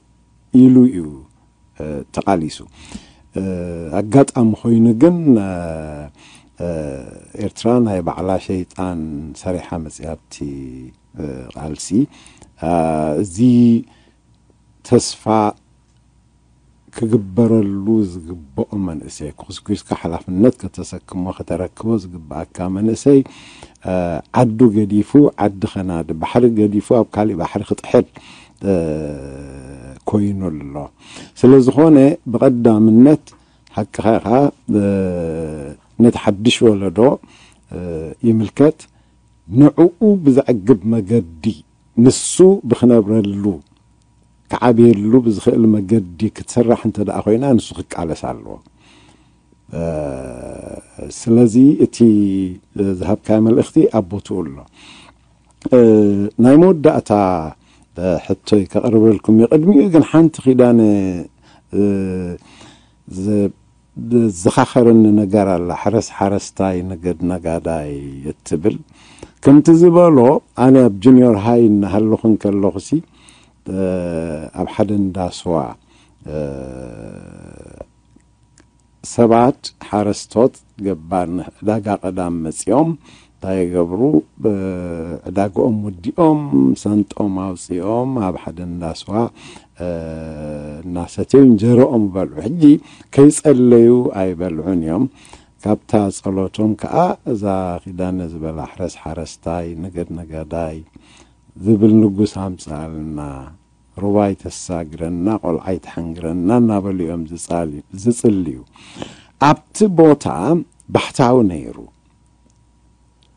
ኢሉ እዩ፣ እ፣ ተቓሊሱ። እ፣ ኣጋጣሚ ኮይኑ ግን፣ እ፣ እ፣ ኤርትራ ናይ ባዕላ ሸይጣን ሰሪሓ መጽያ ኣብቲ፣ እ፣ ቃልሲ። እ፣ እዚ ተስፋ ክግበረሉ ዝግብኦ መንእሰይ፣ ኩስኩስካ ሓላፍነት ከተሰክሞ፣ ከተረክቦ ዝግብኣካ መንእሰይ፣ እ፣ ዓዱ ገዲፉ፣ ዓዲ ኸናዲ፣ ባሕሪ ገዲፉ ኣብ ካሊእ ባሕሪ ክጥሕል፣ እ፣ ኮይኑ ኣሎ። ስለ ዝኾነ ብቐዳምነት ሓቅኻ ኢኻ፣ እ፣ ነቲ ሓድሽ ወለዶ፣ እ፣ ይምልከት። ንዕኡ ብዘዕግብ መገዲ፣ ንሱ ብኽነብረሉ፣ ክዓብየሉ ብዝኽእል መገዲ ክትስራሕ እንተ ደኣ ኮይና፣ ንሱ ክቃለስ ኣለዎ። እ፣ ስለዚ እቲ ዝሃብካዮ መልእኽቲ ኣብ ቦትኡ ኣሎ። እ፣ ናይ መወዳእታ፣ እ፣ ሕቶይ ከቕርበልኩም እዩ። ቅድሚኡ ግን ሓንቲ ኪዳነ፣ እ፣ ዘ-፣ ዘዘኻኸረኒ ነገር ኣላ። "ሕረስ ሓረስታይ፣ ንገድ ነጋዳይ" እትብል። ከምቲ ዝበሎ፣ ኣነ ኣብ ጁኒዮር ሃይ እናሃለኹ እንከለኹሲ፣ እ፣ ኣብ ሓደ እንዳ ስዋ፣ እ፣ ሰባት ሓረስቶት ገባር ንዕዳጋ ቀዳም መጺኦም እንታይ ይገብሩ? ብ-፣ ዕዳግኦም ወዲኦም፣ ሳንጦም ኣውጺኦም፣ ኣብ ሓደ እንዳ ስዋ፣ እ፣ እናሰተዩ እንጀረኦም ይበልዑ። ሕጂ ከይጸለዩ ኣይበልዑን እዮም። ካብታ ጸሎቶም ከኣ እዛ ኪዳነ ዝበላ "ሕረስ ሓረስታይ፣ ንገድ ነጋዳይ" ዝብል ንጉስ ኣምጽኣልና፣ ሩባይ ተሳግረና፣ ቆልዓይ ተሓንግረና እናበሉ እዮም ዝጻል-፣ ዝጽልዩ። ኣብቲ ቦታ ባሕታዊ ነይሩ።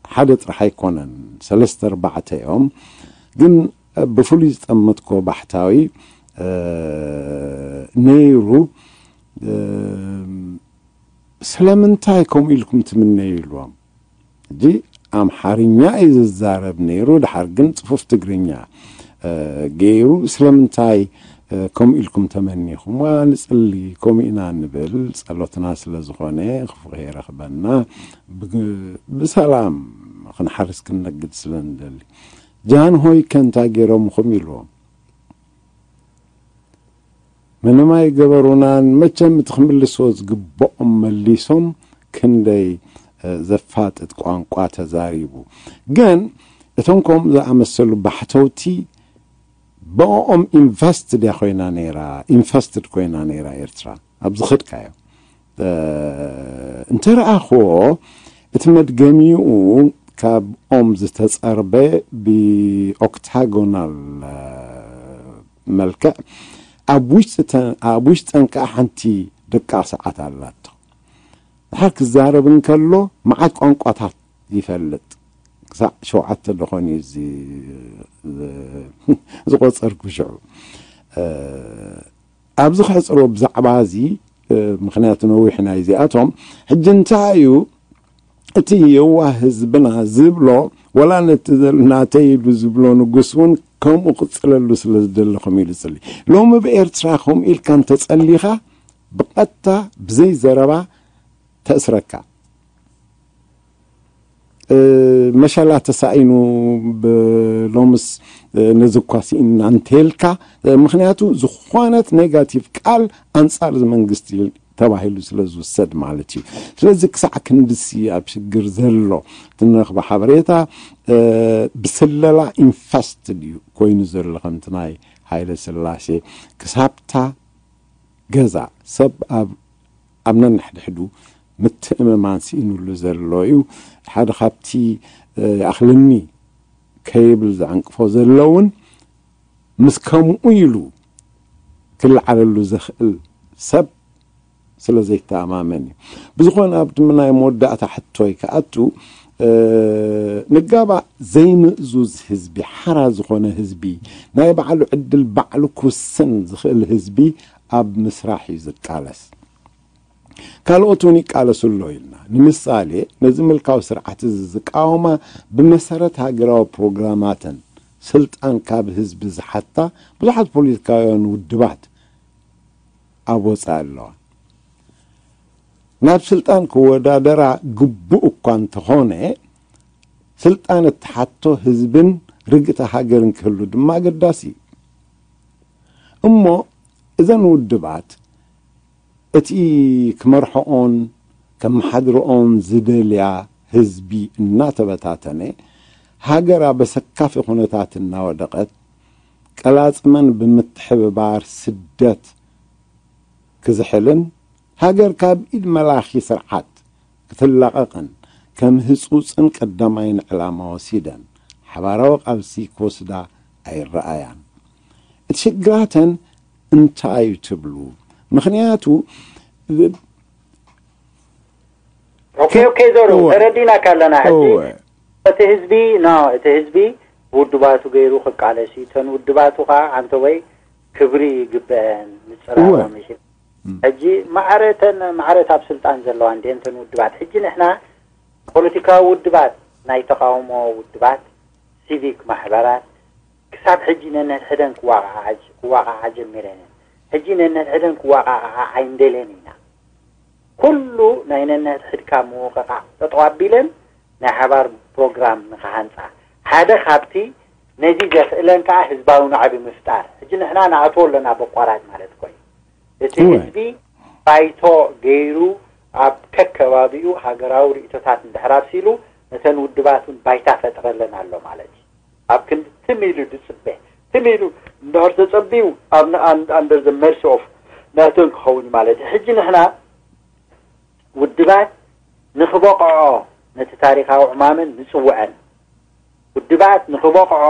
ሓደ ጥራሕ ኣይኮነን፣ ሰለስተ ኣርባዕተ እዮም። ግን ብፍሉይ ዝጠመትኮ ባሕታዊ፣ እ፣ ነይሩ። እ፣ "ስለምንታይ ከምኡ ኢልኩም ትምነዩ?" ኢልዎም። ሕጂ ኣምሓርኛ እዩ ዝዛረብ ነይሩ፣ ድሓር ግን ጽፉፍ ትግርኛ፣ እ፣ ገይሩ፣ "ስለምንታይ፣ እ፣ ከምኡ ኢልኩም ተመኒኹም?" "ዋ፣ ንጽሊ፣ ከምኡ ኢና ንብል፣ ጸሎትና ስለ ዝኾነ፣ ክፉእ ከይረኽበና፣ ብ-፣ ብሰላም ክንሓርስ ክንነግድ ስለ ንደሊ። ጃንሆይ ከ እንታይ ገይሮምኹም?" ኢልዎም። "ምንም ኣይገበሩናን። መቸም እቲ ክምልስዎ ዝግብኦም መሊሶም፣ ክንደይ፣ እ፣ ዘፋጥጥ ቋንቋ ተዛሪቡ። ግን እቶም ከምኡ ዝኣመሰሉ ባሕተውቲ፣ ብኦም ኢንቨስት ድያ ኮይና ነይራ፣ ኢንቨስትድ ኮይና ነይራ ኤርትራ?" ኣብ ዝኸድካዮ፣ እ፣ እንተ ረኣኽዎ፣ እቲ መድገሚኡ ካብ ኦም ዝተጸርበ ብኦክታጎናል፣ እ፣ መልክዕ ኣብ ውሽጢ ተ-፣ ኣብ ውሽጠን ከኣ ሓንቲ ደቃቕ ሰዓት ኣላቶ። ድሓር ክዛረብ እንከሎ መዓት ቋንቋታት ይፈልጥ። ክሳዕ ሸውዓተ ደኾን እዩ እዚ ዝ-፣ ዝቖጸርኩ ሽዑ። እ፣ ኣብዚ ከሕጽሮ ብዛዕባ እዚ፣ እ፣ ምኽንያቱ ነዊሕ ናይ እዚኣቶም። ሕጂ እንታይ እዩ እቲ የዋህ ህዝብና ዝብሎ፣ ወላ ነቲ ዘ-፣ ናተይ ኢሉ ዝብሎ ንጉስ እውን ከምኡ ክጽለሉ ስለ ዝደለኹም ኢሉ ይጽሊ። ሎሚ ብኤርትራ ከምኡ ኢልካ እንተጸሊኻ፣ ብቐጥታ ብዘይ ዘረባ ተእስረካ። እ፣ መሸላ ተሳኢኑ፣ ብ-፣ ሎምስ፣ እ፣ ነዚ እኳ ስኢንና እንተልካ፣ እ፣ ምኽንያቱ ዝኾነት ኔጋቲቭ ቃል ኣንጻር እዚ መንግስቲ ተባሂሉ ስለ ዝውሰድ ማለት እዩ። ስለዚ ክሳዕ ክንድሲ ኣብ ሽግር ዘሎ ትንረኽቦ ሓበሬታ፣ እ፣ ብስለላ ኢንፈስትድ እዩ ኮይኑ ዘሎ፣ ከምቲ ናይ ሃይለ ስላሴ ክሳብታ ገዛ ሰብ ኣብ፣ ኣብ ነንሕድሕዱ ምትእምማን ስኢኑሉ ዘሎ እዩ። ሓደ ካብቲ፣ እ፣ ይኣኽለኒ ከይብል ዘዕንቅፎ ዘሎ እውን ምስ ከምኡ ኢሉ ክለዓለሉ ዘኽእል ሰብ ስለ ዘይተኣማመን እዩ። ብዝኾነ፣ ኣብ ድም ናይ መወዳእታ ሕቶይ ክኣቱ፣ እ፣ ንጋባእ ዘይምእዙዝ ህዝቢ፣ ሓራ ዝኾነ ህዝቢ፣ ናይ ባዕሉ ዕድል ባዕሉ ክውስን ዝኽእል ህዝቢ ኣብ ምስራሕ እዩ ዝቃለስ። ካልኦት እውን ይቃለሱ ኣሎ ኢልና። ንምሳሌ፣ ነዚ ምልካዊ ስርዓት እዚ ዝቃወማ ብመሰረት ሃገራዊ ፕሮግራማተን ስልጣን ካብ ህዝቢ ዝሓታ ብዙሓት ፖለቲካውያን ውድባት ኣብ ወጻኢ ኣለዋ። ናብ ስልጣን ክወዳደራ ግቡእ እኳ እንተኾነ፣ ስልጣን እትሓቶ ህዝብን ርግእቲ ሃገርን ክህሉ ድማ ኣገዳሲ እዩ። እሞ እዘን ውድባት እቲ ክመርሐኦን ከመሓድረኦን ዝደልያ ህዝቢ እናተበታተነ፣ ሃገር ኣብ ኣሰካፊ ኩነታት እናወደቐት፣ ቀላጽመን ብምትሕብባር ስደት ክዝሕልን፣ ሃገር ካብ ኢድ መላኺ ስርዓት ክትላቐቕን ከም ህጹጽን ቀዳማይን ዕላማ ወሲደን ሓባራዊ ቃልሲ ክወስዳ ኣይረኣያን። እቲ ሽግራተን እንታይ እዩ ትብሉ? ምኽንያቱ ኦኬ ኦኬ ዞሩ እወ። ተረዲናካ ኣለና ሕጂ እወ እቲ ህዝቢ ኖ እቲ ህዝቢ ውድባቱ ገይሩ ክቃለስ እዩ እተን ውድባቱ ከዓ ኣንተ ወይ ክብሪ ይግበአን ምፅራሮም እወ። እዩ ሕጂ ማዕረተን ማዕረት ኣብ ስልጣን ዘለዋ እንዴ እንተን ውድባት ሕጂ ንሕና ፖለቲካዊ ውድባት ናይ ተቃውሞ ውድባት ሲቪክ ማሕበራት ክሳብ ሕጂ ነንሕድሕደን ክዋቃዓ ጀሚረን እየን። ሕጂ ነንሕድሕደን ክዋቃዓ ኣይንደልየን ኢና። ኩሉ ናይ ነንሕድሕድካ ምውቕቓዕ ጠጠው ኣቢለን ናይ ሓባር ፕሮግራም ንክሃንፃ ሓደ ካብቲ ነዚ ዘኽእለን ከዓ ህዝባዊ ናዕቢ ምፍጣር። ሕጂ ንሕና ንኣትዎ ኣለና በቋራጭ ማለት ኮይኑ እቲ እወ። ህዝቢ ባይቶ ገይሩ ኣብ ከከባቢኡ ሃገራዊ ርእቶታት እንድሕር ኣብሲሉ ነተን ውድባት እውን ባይታ ፈጥረለን ኣሎ ማለት እዩ። ኣብ ክንዲ ትም ኢሉ ዝፅበ ትም ኢሉ እንድሕር ተፀቢዩ ኣብ under the mercy of ናተን ክኸውን እዩ ማለት እዩ። ሕጂ ንሕና ውድባት ንክበቕዖ ነቲ ታሪካዊ ዕማመን ንፅውዐን ውድባት ንክበቕዖ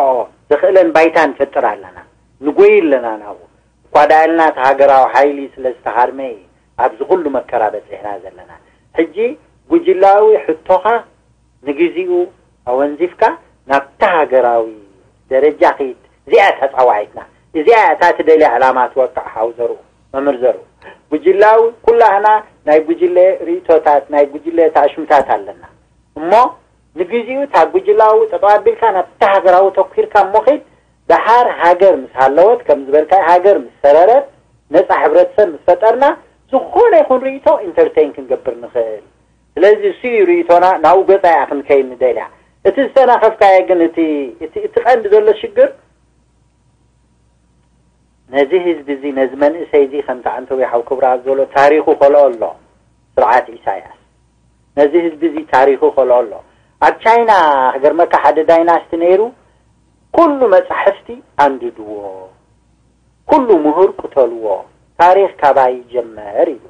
ዘኽእለን ባይታ ንፈጥር ኣለና። ንጎይ ኣለና ናብኡ። እኳ ደኣ ኢልና እቲ ሃገራዊ ሓይሊ ስለ ዝተሃርመ እዩ ኣብዚ ኩሉ መከራ በፂሕና ዘለና። ሕጂ ጉጅላዊ ሕቶኻ ንግዜኡ ኣወንዚፍካ ናብቲ ሃገራዊ ደረጃ ኺድ። እዚኣ እያ እታ ፃዋዒትና። እዚኣ እያ እታ ትደልያ ዕላማ ትወቅዕ ሓው ዘርኡ መምህር ዘርኡ። ጉጅላዊ ኩላህና ናይ ጉጅለ ርእቶታት ናይ ጉጅለ ታእሽምታት ኣለና። እሞ ንግዜኡ እታ ጉጅላዊ ጠጠው ኣቢልካ ናብቲ ሃገራዊ ተኲርካ እሞ ኺድ። ደሓር ሃገር ምስ ሃለወት ከም ዝበልካይ ሃገር ምስ ሰረረት ነፃ ሕብረተሰብ ምስ ፈጠርና ዝኾነ ይኹን ርእቶ ኢንተርቴን ክንገብር ንኽእል። ስለዚ እሱ እዩ ርእቶና ናብኡ ገፃ እያ ክንከይድ ንደልያ። እቲ ዝተናኸፍካዮ ግን እቲ እቲ እቲ ቀንዲ ዘሎ ሽግር ነዚ ህዝቢ እዚ ነዚ መንእሰይ እዚ ከምቲ ዓንተዊ ሓው ክብረኣብ ዝበሎ ታሪኹ ከልኦ ኣሎ ስርዓት ኢሳያስ ነዚ ህዝቢ እዚ ታሪኹ ከልኦ ኣሎ ኣብ ቻይና ክገርመካ ሓደ ዳይናስቲ ነይሩ ኩሉ መጻሕፍቲ ኣንድድዎ ኩሉ ምሁር ቅተልዎ ታሪኽ ካባይ ይጀመር ኢሉ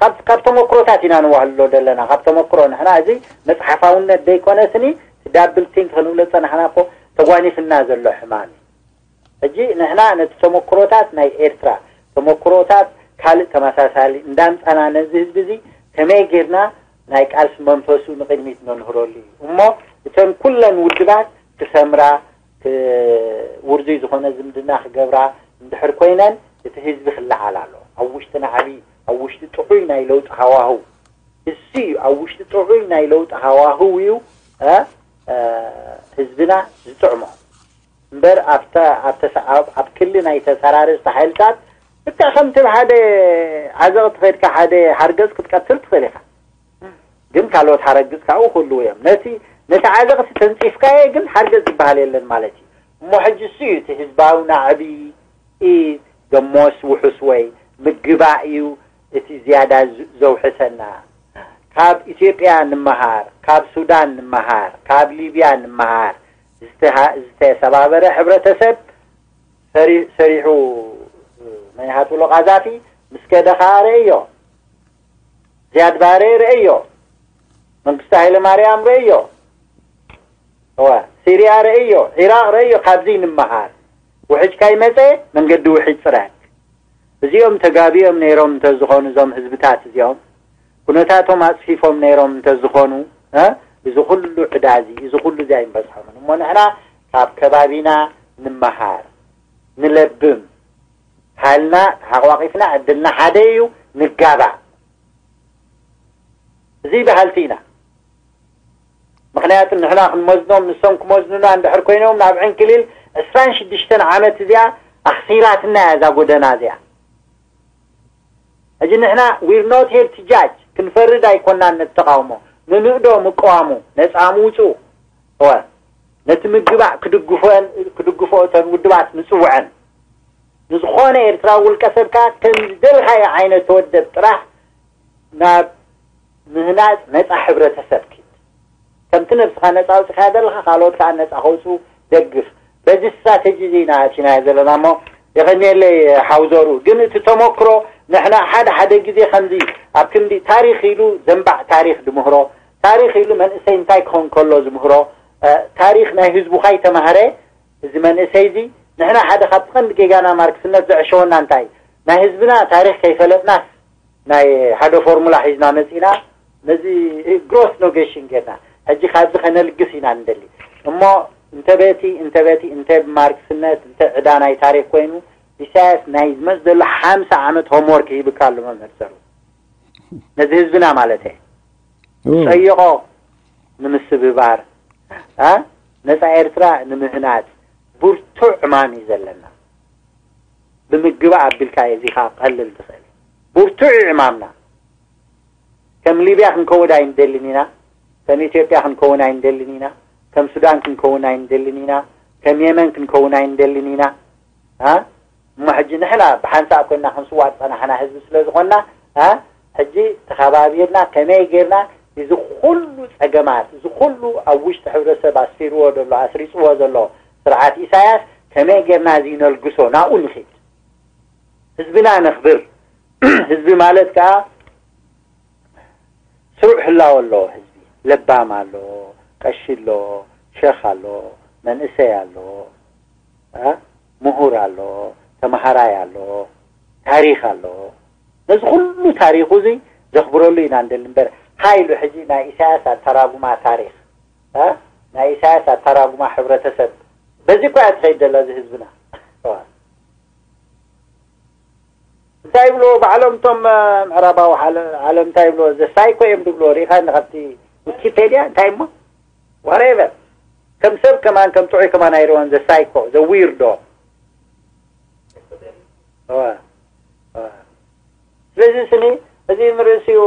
ካብ ካብ ተመክሮታት ኢና ንዋህልሎ ዘለና ካብ ተመክሮ ንሕና እዚ መፅሓፋውነት ዘይኮነስኒ ዳብል ቲንክ ክንብሎ ፀናሕና እኮ ተጓኒፍና ዘሎ ሕማም እዩ ሕጂ ንሕና ነቲ ተመክሮታት ናይ ኤርትራ ተመክሮታት ካልእ ተመሳሳሊ እንዳምፃና ነዚ ህዝቢ እዚ ከመይ ጌርና ናይ ቃልሲ መንፈሱ ንቅድሚት ነንህረሉ እዩ እሞ እተን ኩለን ውድባት ክሰምራ ውርዙይ ዝኾነ ዝምድና ክገብራ እንድሕር ኮይነን እቲ ህዝቢ ክለዓል ኣሎ ኣብ ውሽጢ ናዕቢ ኣብ ውሽጢ ጥዑይ ናይ ለውጢ ሃዋህው እሱ እዩ ኣብ ውሽጢ ጥዑይ ናይ ለውጢ ሃዋህው እዩ ህዝብና ዝጥዕሞ እምበር ኣብ ክሊ ናይ ተሰራረዝቲ ሓይልታት ልክዕ ከምቲ ሓደ ዓዘቕቲ ከድካ ሓደ ሓርገፅ ክትቀትል ትኽእል ኢኻ ግን ካልኦት ሓረግፅ ካብኡ ክህልዉ እዮም ነቲ ነቲ ዓዘቕቲ ተንፂፍካየ ግን ሓርገፅ ዝበሃል የለን ማለት እዩ እሞ ሕጂ እሱ እዩ እቲ ህዝባዊ ናዕቢ ኢድ ደሞስ ውሑስ ወይ ምግባእ እዩ እቲ ዝያዳ ዘውሕሰና ካብ ኢትዮጵያ ንምሃር ካብ ሱዳን ንምሃር ካብ ሊብያ ንምሃር ዝተሰባበረ ሕብረተሰብ ሰሪሑ ናይ ሃቱሎ ቃዛፊ ምስ ከደ ከዓ ርእዮ ዝያድ ባሬ ርእዮ መንግስቲ ሃይለ ማርያም ርእዮ እወ ሲርያ ርእዮ ዒራቕ ርእዮ ካብዚ ንምሃር ውሕጅ ካይመፀ መንገዲ ውሕጅ ፅረግ እዚኦም ተጋቢኦም ነይሮም እንተዝኾኑ እዞም ህዝብታት እዚኦም ኩነታቶም ኣፅፊፎም ነይሮም እንተዝኾኑ እዚ ኩሉ ዕዳ እዚ እዚ ኩሉ እዚ ኣይንበፅሖምን እሞ ንሕና ካብ ከባቢና ንምሃር ንለብም ሃልና ተሓቋቂፍና ዕድልና ሓደ እዩ ንጋባእ እዚ በሃልቲ ኢና ምኽንያቱ ንሕና ክንመዝኖም ንሶም ክመዝኑና እንድሕር ኮይኖም ናብ ዕንክሊል ዕስራን ሽዱሽተን ዓመት እዚኣ ኣኽሲራትና እያ እዛ ጎደና እዚኣ ሕጂ ንሕና we're not here to judge ክንፈርድ ኣይኮናን ነቲ ተቃውሞ ንንእዶ ምቀዋሙ ነፃ ምውፅኡ እወ ነቲ ምግባእ ክድግፎ ክድግፎ እተን ውድባት ንፅውዐን ንዝኾነ ኤርትራዊ ውልቀ ሰብ ከዓ ከም ዝደልኻዮ ዓይነት ተወደብ ጥራሕ ናብ ምህናፅ ነፃ ሕብረተሰብ ኪድ ከምቲ ነብስኻ ነፃ ኣውፅኻዮ ዘለኻ ካልኦት ከዓ ነፃ ከውፅኡ ደግፍ በዚ ስትራቴጂ እዚ ኢና ኣቲናዮ ዘለና እሞ የቐንየለይ ሓውዘሩ ግን እቲ ተመክሮ ንሕና ሓደ ሓደ ግዜ ከምዚ ኣብ ክንዲ ታሪክ ኢሉ ዘንባዕ ታሪክ ዝምህሮ ታሪክ ኢሉ መንእሰይ እንታይ ክኸውን ከሎ ዝምህሮ ታሪክ ናይ ህዝቡ ካይተማህረ እዚ መንእሰይ እዚ ንሕና ሓደ ካብቲ ቀንዲ ጌጋና ማርክስነት ዘዕሸወና እንታይ፣ ናይ ህዝብና ታሪኽ ከይፈለጥናስ ናይ ሓደ ፎርሙላ ሒዝና መጺና፣ ነዚ ግሮስ ኖጌሽን ጌርና ሕጂ ካብዚ ከነልግስ ኢና ንደሊ። እሞ እንተ በቲ እንተ በቲ እንተ ብማርክስነት እንተ ዕዳ ናይ ታሪኽ ኮይኑ፣ ኢሳያስ ናይ ዝመጽእ ዘሎ ሓምሳ ዓመት ሆምወርክ ይህብካ ኣሎ መምህር ሰሩ። ነዚ ህዝብና ማለት እየ። ጸይቆ ንምስብባር፣ እ? ነጻ ኤርትራ ንምህናጽ ብርቱዕ ዕማም እዩ ዘለና። ብምግባእ ኣቢልካ እዚኻ ቀልል ትኽእል። ብርቱዕ እዩ ዕማምና። ከም ሊብያ ክንከውን ኣይንደልን ኢና። ከም ኢትዮጵያ ክንከውን ኣይንደልን ኢና። ከም ሱዳን ክንከውን ኣይንደልን ኢና። ከም የመን ክንከውን ኣይንደልን ኢና። እ? እሞ ሕጂ ንሕና ብሓንሳእ ኮይና ክንስዋእ ዝጸናሕና ህዝቢ ስለ ዝኾንና፣ እ? ሕጂ ተኸባቢርና ከመይ ጌርና እዚ ኩሉ ጸገማት፣ እዚ ኩሉ ኣብ ውሽጢ ሕብረተሰብ ኣስፊርዎ ዘሎ፣ ኣስሪጽዎ ዘሎ ስርዓት ኢሳያስ ከመይ ጌርና እዚ ነልግሶ፣ ናብኡ ንኺድ። ህዝብና ነኽብር። ህዝቢ ማለት ከኣ ስሩዕ ህላወ ኣለዎ ህዝቢ። ለባም ኣሎ፣ ቀሺ ኣሎ፣ ሸኽ ኣሎ፣ መንእሰይ ኣሎ፣ እ? ምሁር ኣሎ፣ ተመሃራይ ኣሎ፣ ታሪኽ ኣሎ። ነዚ ኩሉ ታሪኹ እዚ ዘኽብረሉ ኢና እንደሊ እምበር፣ ሃይሉ ሕጂ ናይ ኢሳያስ ኣተራጉማ ታሪኽ፣ እ? ናይ ኢሳያስ ኣተራጉማ ሕብረተሰብ፣ በዚ እኮ እያ ትኸይድ ዘላ እዚ ህዝብና። እዋ። እንታይ ይብልዎ ባዕሎም እቶም፣ እ፣ ምዕራባዊ ዓለ-፣ ዓለም እንታይ ይብልዎ? ዘሳይኮ እዮም ዝብልዎ። ሪኢኻ ካብቲ ዊኪፔድያ እንታይ እሞ? ዋሬቨር። ከም ሰብ ከማን፣ ከም ጥዑይ ከማን ኣይሪእዎን። ዘሳይኮ፣ ዘዊርዶ። እዋ፣ እዋ። ስለዚ ስኒ፣ እዚ ንርእሲኡ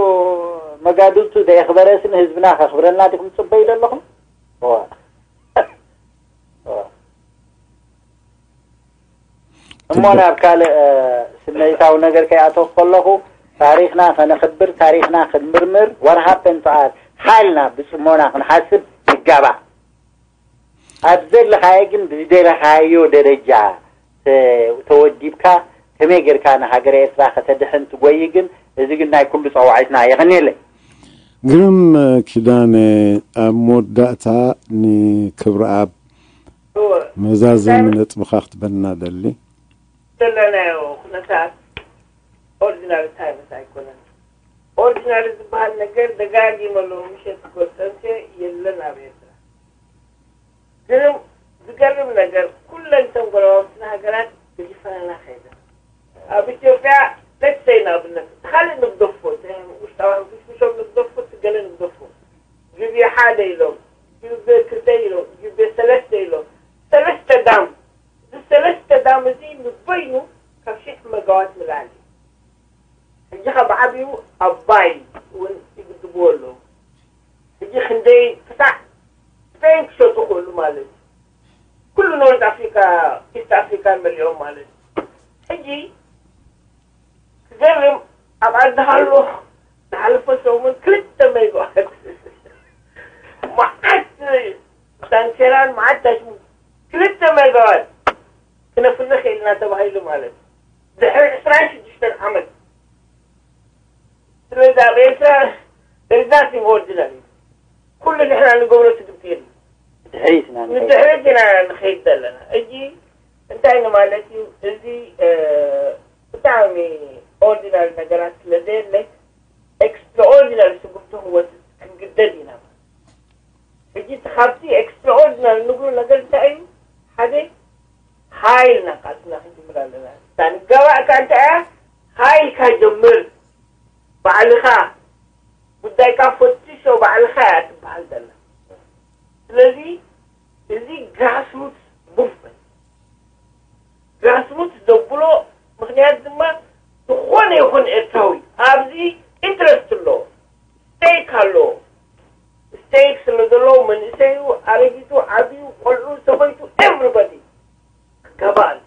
መጋድልቱ ዘየኽበረ ስኒ ህዝብና ከኽብረልና ዲኹም ትጽበዩ ዘለኹም? እዋ። እዋ። እሞ ናብ ካልእ፣ እ፣ ስምዒታዊ ነገር ከይኣተኹ ከለኹ፣ ታሪኽና ከነኽብር፣ ታሪኽና ክንምርምር፣ what happened to us? ሓይልና ብጽሞና ክንሓስብ ይጋባእ። ኣብ ዘለኻዮ ግን ብዝደለኻዮ ደረጃ ተ-፣ ተወዲብካ ከመይ ጌርካ ንሃገረ ኤርትራ ከተድሕን ትጎይ ግን፣ እዚ ግን ናይ ኩሉ ጸዋዒትና። የቐንየለይ። ግርም ኪዳነ፣ ኣብ መወዳእታ ንክብረኣብ እወ። መዛዘሚ እንታይ ነጥብኻ ክትበልና ደሊ? ዘለናዮ ኩነታት ኦሪጂናል ታይምስ ኣይኮነን። ኦሪጂናል ዝበሃል ነገር ደጋጊመ ሎሚ ምሸት ክገልጸንከ የለን ኣብ ኤርትራ። ግርም፣ ዝገርም ነገር ኩለን እተን ጎረባብትና ሃገራት ገዲፈናና ከይደን። ኣብ ኢትዮጵያ ለትሰይ ንኣብነት እቲ ካልእ ንግደፎ፣ እቲ ውሽጣዊ ሕንፍሽፍሾም ንግደፎ፣ እቲ ገለ ንግደፎ። ግቤ ሓደ ኢሎም፣ ግቤ ክልተ ኢሎም፣ ግቤ ሰለስተ ኢሎም። ሰለስተ ዳም፣ እዚ ሰለስተ ዳም እዚ ንበይኑ ካብ ሽሕ መጋዋት ንላዕሊ። ሕጂ ካብ ዓብዩ ኣባይ እውን ይግድብዎ ኣለዉ። ሕጂ ክንደይ ክሳዕ ስፔን ክሸጡ ክእሉ ማለት እዩ። ኩሉ ኖርዝ ኣፍሪካ፣ ኢስት ኣፍሪካን መሊኦም ማለት እዩ። ሕጂ ክገርም፣ ኣብ ዓዲ ሃሎ ዝሓለፈ ሰሙን ክልተ ሜጋዋት መዓት ዳንኬራን መዓት ዳሽሙ ክልተ ሜጋዋት ክነፍሪ ክኢልና ተባሂሉ ማለት እዩ። ድሕሪ ዕስራን ሽዱሽተን ዓመት። ስለዚ ኣብ ኤርትራ there is nothing ordinary። ኩሉ ንሕና ንገብሮ ስግምቲ የለን። ድሕሪት ኢና ንኸይድ። ንድሕሪት ኢና ንኸይድ ዘለና። ሕጂ እንታይ ንማለት እዩ? እዚ፣ እ፣ ብጣዕሚ ኦርዲናሪ ነገራት ስለ ዘየለ፣ ኤክስትራኦርዲናሪ ስጉምቲ ክንወስድ ክንግደድ ኢና። ሕጂ እቲ ካብቲ ኤክስትራኦርዲናሪ ንብሎ ነገር እንታይ እዩ? ሓደ ሓይልና ቃልስና ክንጅምር ኣለና። እታ ንጋባእ ከኣ እንታይ እያ? ሓይልካ ጀምር። ባዕልኻ ጉዳይካ ፈትሾ፣ ባዕልኻ እያ ትበሃል ዘላ። ስለዚ እዚ ግራስሩት ሙቭመንት፣ ግራስሩት ዘብሎ ምኽንያት ድማ ዝኾነ ይኹን ኤርትራዊ ኣብዚ ኢንትረስት ኣለዎ፣ ስቴክ ኣለዎ። ስቴክ ስለ ዘለዎ መንእሰዩ፣ ኣረጊቱ፣ ዓብዩ፣ ቆልዑ፣ ሰበይቱ፣ ኤቭሪባዲ ክጋባእ ኣሎ።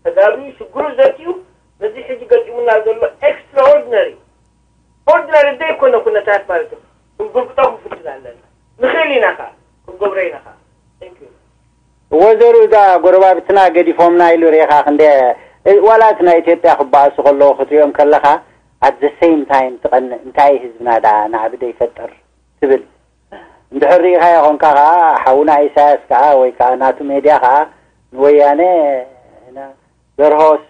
ተጋቢኡ ሽግሩ ዘትዩ ነዚ ሕጂ ገጢሙና ዘሎ ኤክስትራኦርዲነሪ፣ ኦርዲነሪ ዘይኮነ ኩነታት ማለት እዩ። ክንጉልብጦ ክንፍትን ኣለና። ንኽእል ኢና ኸዓ፣ ክንገብሮ ኢና ኸዓ። Thank you። ወዘሩ እዛ ጎረባብትና ገዲፎምና ኢሉ ርኢኻ ክንደ፣ እ፣ ዋላ እቲ ናይ ኢትዮጵያ ክበኣሱ ከለዉ ክትሪኦም ከለኻ፣ at the same time ትቐንእ፣ እንታይ ህዝብና ደኣ ናዕቢ ደይፈጥር ትብል። እንድሕር ርኢኻዮ ኾንካ ኸዓ፣ ሓውና ኢሳያስ ከኣ ወይ ከኣ ናቱ ሜድያ ኸኣ፣ ንወያነ እና ደርሆስ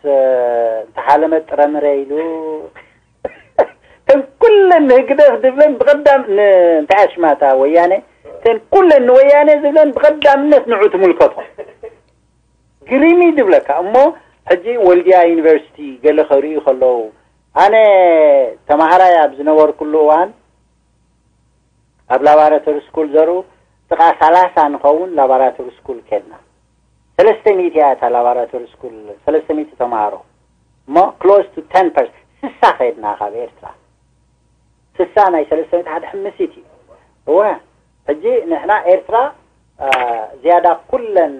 እንተሓለመት ጥረምረ ኢሉ እተን ኩለን ንህግደፍ ድብለን ብቐዳም እንታይ ኣሽማታ ወያነ እተን ኩለን ንወያነ ዝብለን ብቐዳምነት ንዑ ትምልከቶ ግሪሚ ድብለካ እሞ ሕጂ ወልድያ ዩኒቨርሲቲ ገለ ከርእዩ ከለዉ ኣነ ተማሃራይ ኣብ ዝነበርኩሉ እዋን ኣብ ላባራቶሪ ስኩል ዘርኡ ጥቓ ሰላሳ ንኸውን ላባራቶሪ ስኩል ከድና ሰለስተ ሚእቲ እያ እታ ላባራቶሪ ስኩል ሰለስተ ሚእቲ ተምሃሮ እሞ close to ten percent ስሳ ከድና ካብ ኤርትራ ስሳ ናይ ሰለስተ ሚእቲ ሓደ ሕምሲት እዩ እወ ሕጂ ንሕና ኤርትራ ዝያዳ ኩለን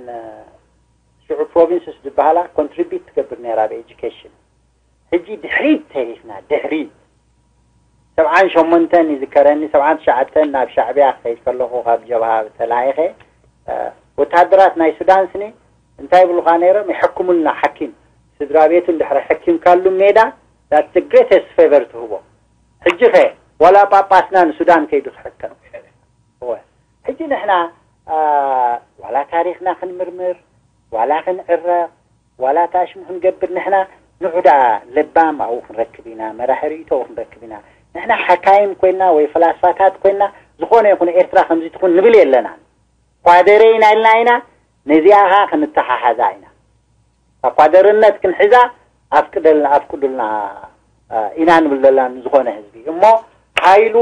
ሽዑ ፕሮቪንስስ ዝበሃላ ኮንትሪቢት ትገብር ነራ ኣብ ኤጁኬሽን ሕጂ ድሕሪት ተሪፍና ድሕሪት ሰብዓን ሸሞንተን ይዝከረኒ ሰብዓን ትሽዓተን ናብ ሻዕብያ ክኸይድ ከለኹ ካብ ጀብሃ ተላኢኸ ወታደራት ናይ ሱዳን ስኒ እንታይ ይብሉኻ ነይሮም ይሐክሙልና ሓኪም ስድራ ቤቱ እንድሕሪ ሕኪምካሉ ሜዳ that's the greatest favor ትህቦ ሕጂ ኸ ዋላ ጳጳስና ንሱዳን ከይዱ ክሕከም ሕጂ ንሕና ዋላ ታሪኽና ክንምርምር ዋላ ክንዕረቕ ዋላ ታሽሙ ክንገብር ንሕና ንዑ ደኣ ለባም ኣብኡ ክንረክብ ኢና መራሒ ርእይቶ ኣብኡ ክንረክብ ኢና ንሕና ሓካይም ኮይና ወይ ፈላስፋታት ኮይና ዝኾነ ይኹን ኤርትራ ከምዚ ትኹን ንብል የለናን ኳደረ ኢና ኢልና ኢና ነዚኣ ኸዓ ክንተሓሓዛ ኢና ኣኳደርነት ክንሕዛ ኣፍቅደልና ኣፍቅዱልና ኢና ንብል ዘለና ንዝኾነ ህዝቢ እሞ ሓይሉ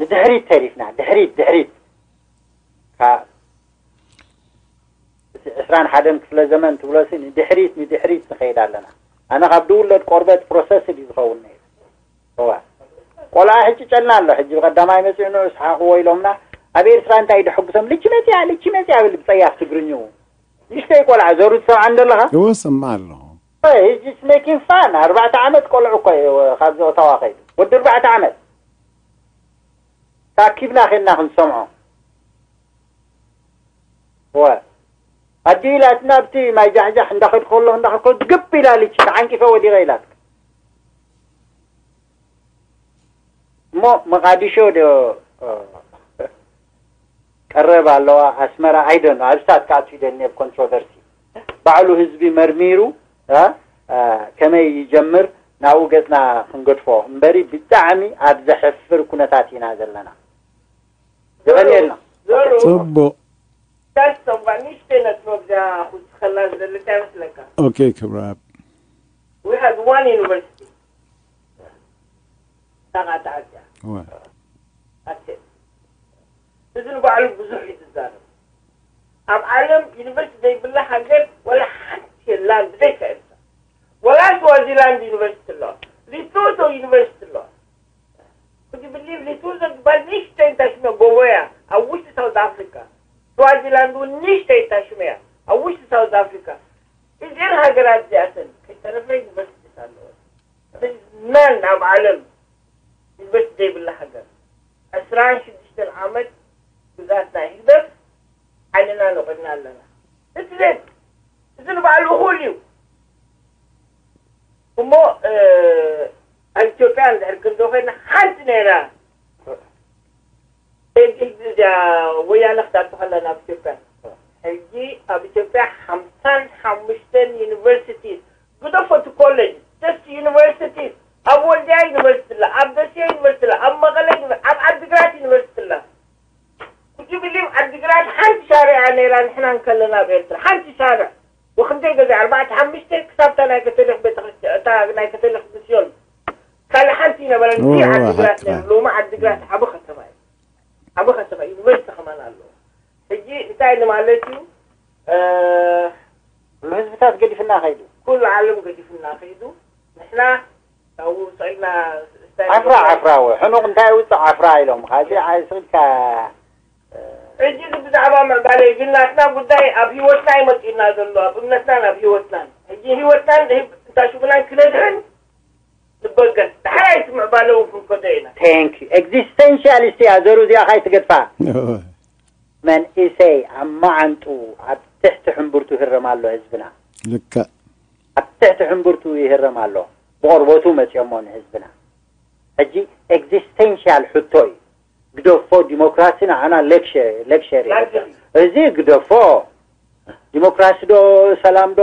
ንድሕሪት ተሪፍና ድሕሪት ድሕሪት ካብ ዕስራን ሓደን ክፍለ ዘመን ትብሎሲ ንድሕሪት ንድሕሪት ንኸይድ ኣለና ኣነ ካብ ድውለድ ቆርበት ፕሮሰስ እዩ ዝኸውን ነይሩ እዋ ቆልዓ ሕጭጨልና ኣሎ ሕጂ ብቀዳማይ መፂኡ ንዑ ስሓቅዎ ኢሎምና ኣብ ኤርትራ እንታይ ደሐጉሶም ልቺ መፅያ ልቺ መፅያ ብል ብፀያፍ ትግርኝኡ ንሽተይ ቆልዓ ዘሩ ትሰምዓ እንደለኻ እወ ሰምዓ ኣለኹ Hey, he's just making fun. ኣርባዕተ ዓመት ቆልዑ እኮ እዩ ካብዚ ኦታዋ ከይዱ ወዲ ኣርባዕተ ዓመት ታኪብና ኸና ክንሰምዖ ወ ኣዲ ኢላትና ኣብቲ ማይ ጃሕጃሕ እንዳኸድኩ ከለኹ እንዳኸድኩ ግብ ኢላ ልቺ ተዓንቂፈ ወዲቐ ኢላት እሞ መቓዲሾ ዶ ቀረብ ኣለዋ ኣስመራ ኣይደኖ ኣብ ስታት ክኣቱ ይደኒ ኣብ ኮንትሮቨርሲ ባዕሉ ህዝቢ መርሚሩ ከመይ ይጀምር ናብኡ ገፅና ክንገድፎ እምበሪ ብጣዕሚ ኣብ ዘሕፍር ኩነታት ኢና ዘለና የቐንየልና ጽቡቅ That's the one. Nish tena tmogja khutkhalla zalika maslaka. Okay, ክብራብ We had one university. Tagataja. እወ That's it. እዚ ንባዕሉ ብዙሕ እዩ ዝዛረብ ኣብ ዓለም ዩኒቨርሲቲ ዘይብላ ሃገር ወላ ሓንቲ የላን ብዘይካ ኤርትራ ወላ ስዋዚላንድ ዩኒቨርሲቲ ኣለዋ ሊቶቶ ዩኒቨርሲቲ ኣለዋ Could you believe Lesotho ዝበሃል ንእሽተይ እንታሽመ ጎቦ እያ ኣብ ውሽጢ ሳውዝ ኣፍሪካ። ስዋዚላንድ እውን ንእሽተይ እንታሽመ እያ ኣብ ውሽጢ ሳውዝ ኣፍሪካ። እዚአን ሃገራት እዚኣተን ከይተረፈ ዩኒቨርሲቲስ ኣለወን። There is none ኣብ ዓለም ዩኒቨርሲቲ ዘይብላ ሃገር። ዕስራን ሽዱሽተን ዓመት ግዝኣት ናይ ህግደፍ ዓይንና ነቒልና ኣለና። እቲ ዜግ እዚ ንባዕሉ እኹል እዩ። እሞ ኣብ ኢትዮጵያ እንድሕር ክንዶ ኮይና ሓንቲ ነይራ እዚኣ ወያነ ክታቱ ከላ ናብ ኢትዮጵያ ሕጂ ኣብ ኢትዮጵያ ሓምሳን ሓሙሽተን ዩኒቨርሲቲ ግደፎ እቲ ኮሌጅ ደስ ዩኒቨርሲቲ ኣብ ወልድያ ዩኒቨርሲቲ ኣላ ኣብ ደሴ ዩኒቨርሲቲ ኣላ ኣብ መቐለ ኣብ ዓዲግራት ዩኒቨርሲቲ ኣላ Could you believe ዓዲግራት ሓንቲ ሻርዕ እያ ነይራ ንሕና እንከለና ኣብ ኤርትራ ሓንቲ ሻርዕ ወክንደይ ገዛ ኣርባዕተ ሓሙሽተ ክሳብታ ናይ ከተሊክ ቤተክርስትያን እታ ናይ ከተሊክ ሚስዮን ካልእ ሓንቲ ይነበረን እዚ ዓዲግራት ነይሩ ሎሚ ዓዲግራት ዓቢ ከተማ እዩ ዓቢ ከተማ ዩኒቨርሲቲ ከማን ኣለዎ ሕጂ እንታይ ንማለት እዩ ህዝብታት ገዲፍና ከይዱ ኩሉ ዓለም ገዲፍና ከይዱ ንሕና ካብኡ ውፅዕና ዓፍራ ዓፍራ ወይ ሕኑቕ እንታይ ውፅእ ዓፍራ ኢሎም ካዚ ስኢልካ ሕጂ እዚ ብዛዕባ ምዕባለ እዩ ግን ናትና ጉዳይ ኣብ ሂወትና እዩ መፂኡና ዘሎ ኣብ እምነትናን ኣብ ሂወትናን ሕጂ ሂወትናን እንታሽጉናን ክነድሕን ንበገስ ዳሕራይ እቲ ምዕባለ እውን ክንከዶ ኢና Thank you. Existentialist እያ ዘሩ እዚኣ ካይትገድፋ መንእሰይ ኣብ መዓንጡ ኣብ ትሕቲ ሕምብርቱ ይህረም ኣሎ ህዝብና ልክዕ ኣብ ትሕቲ ሕምብርቱ ይህረም ኣሎ ብቆርበቱ መፅኦሞ ንህዝብና ሕጂ ኤግዚስቴንሽያል ሕቶ እዩ ግደፎ ዲሞክራሲ ንዓና ሌክቸሪ እዚ ግደፎ ዲሞክራሲ ዶ፣ ሰላም ዶ፣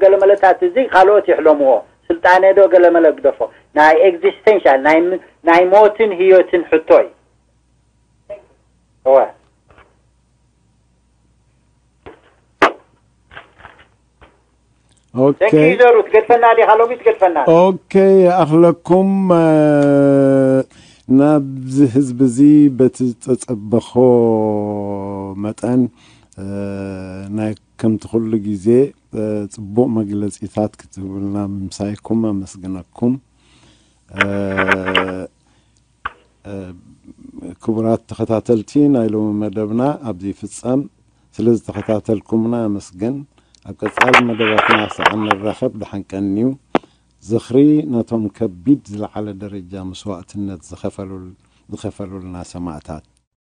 ገለመለታት፣ እዚ ካልኦት ይሕለምዎ። ስልጣነ ዶ፣ ገለመለ ግደፎ። ናይ ኤግዚስተንሻል፣ ናይ ም- ናይ ሞትን ህይወትን ሕቶ እዩ። እወ። ኦኬ። Thank you ዘሩ፣ ትገድፈና ዲኻ ሎሚ? ትገድፈና። ኦኬ። ኣኽለኩም ናብዚ ህዝቢ እዚ በቲ ዝተጸበኾ መጠን ናይ ከምቲ ኩሉ ግዜ ጽቡቕ መግለጺታት ክትህቡልና ምምሳይኩም ኣመስግነኩም። ክቡራት ተኸታተልቲ፣ ናይ ሎሚ መደብና ኣብዚ ይፍጸም። ስለ ዝተኸታተልኩምና ኣመስግን። ኣብ ቀጻሊ መደባትና ክሳዕ እንራኸብ ደሓን ቀንዩ። ዝኽሪ ነቶም ከቢድ ዝለዓለ ደረጃ መስዋእትነት ዝኸፈሉልና ሰማእታት።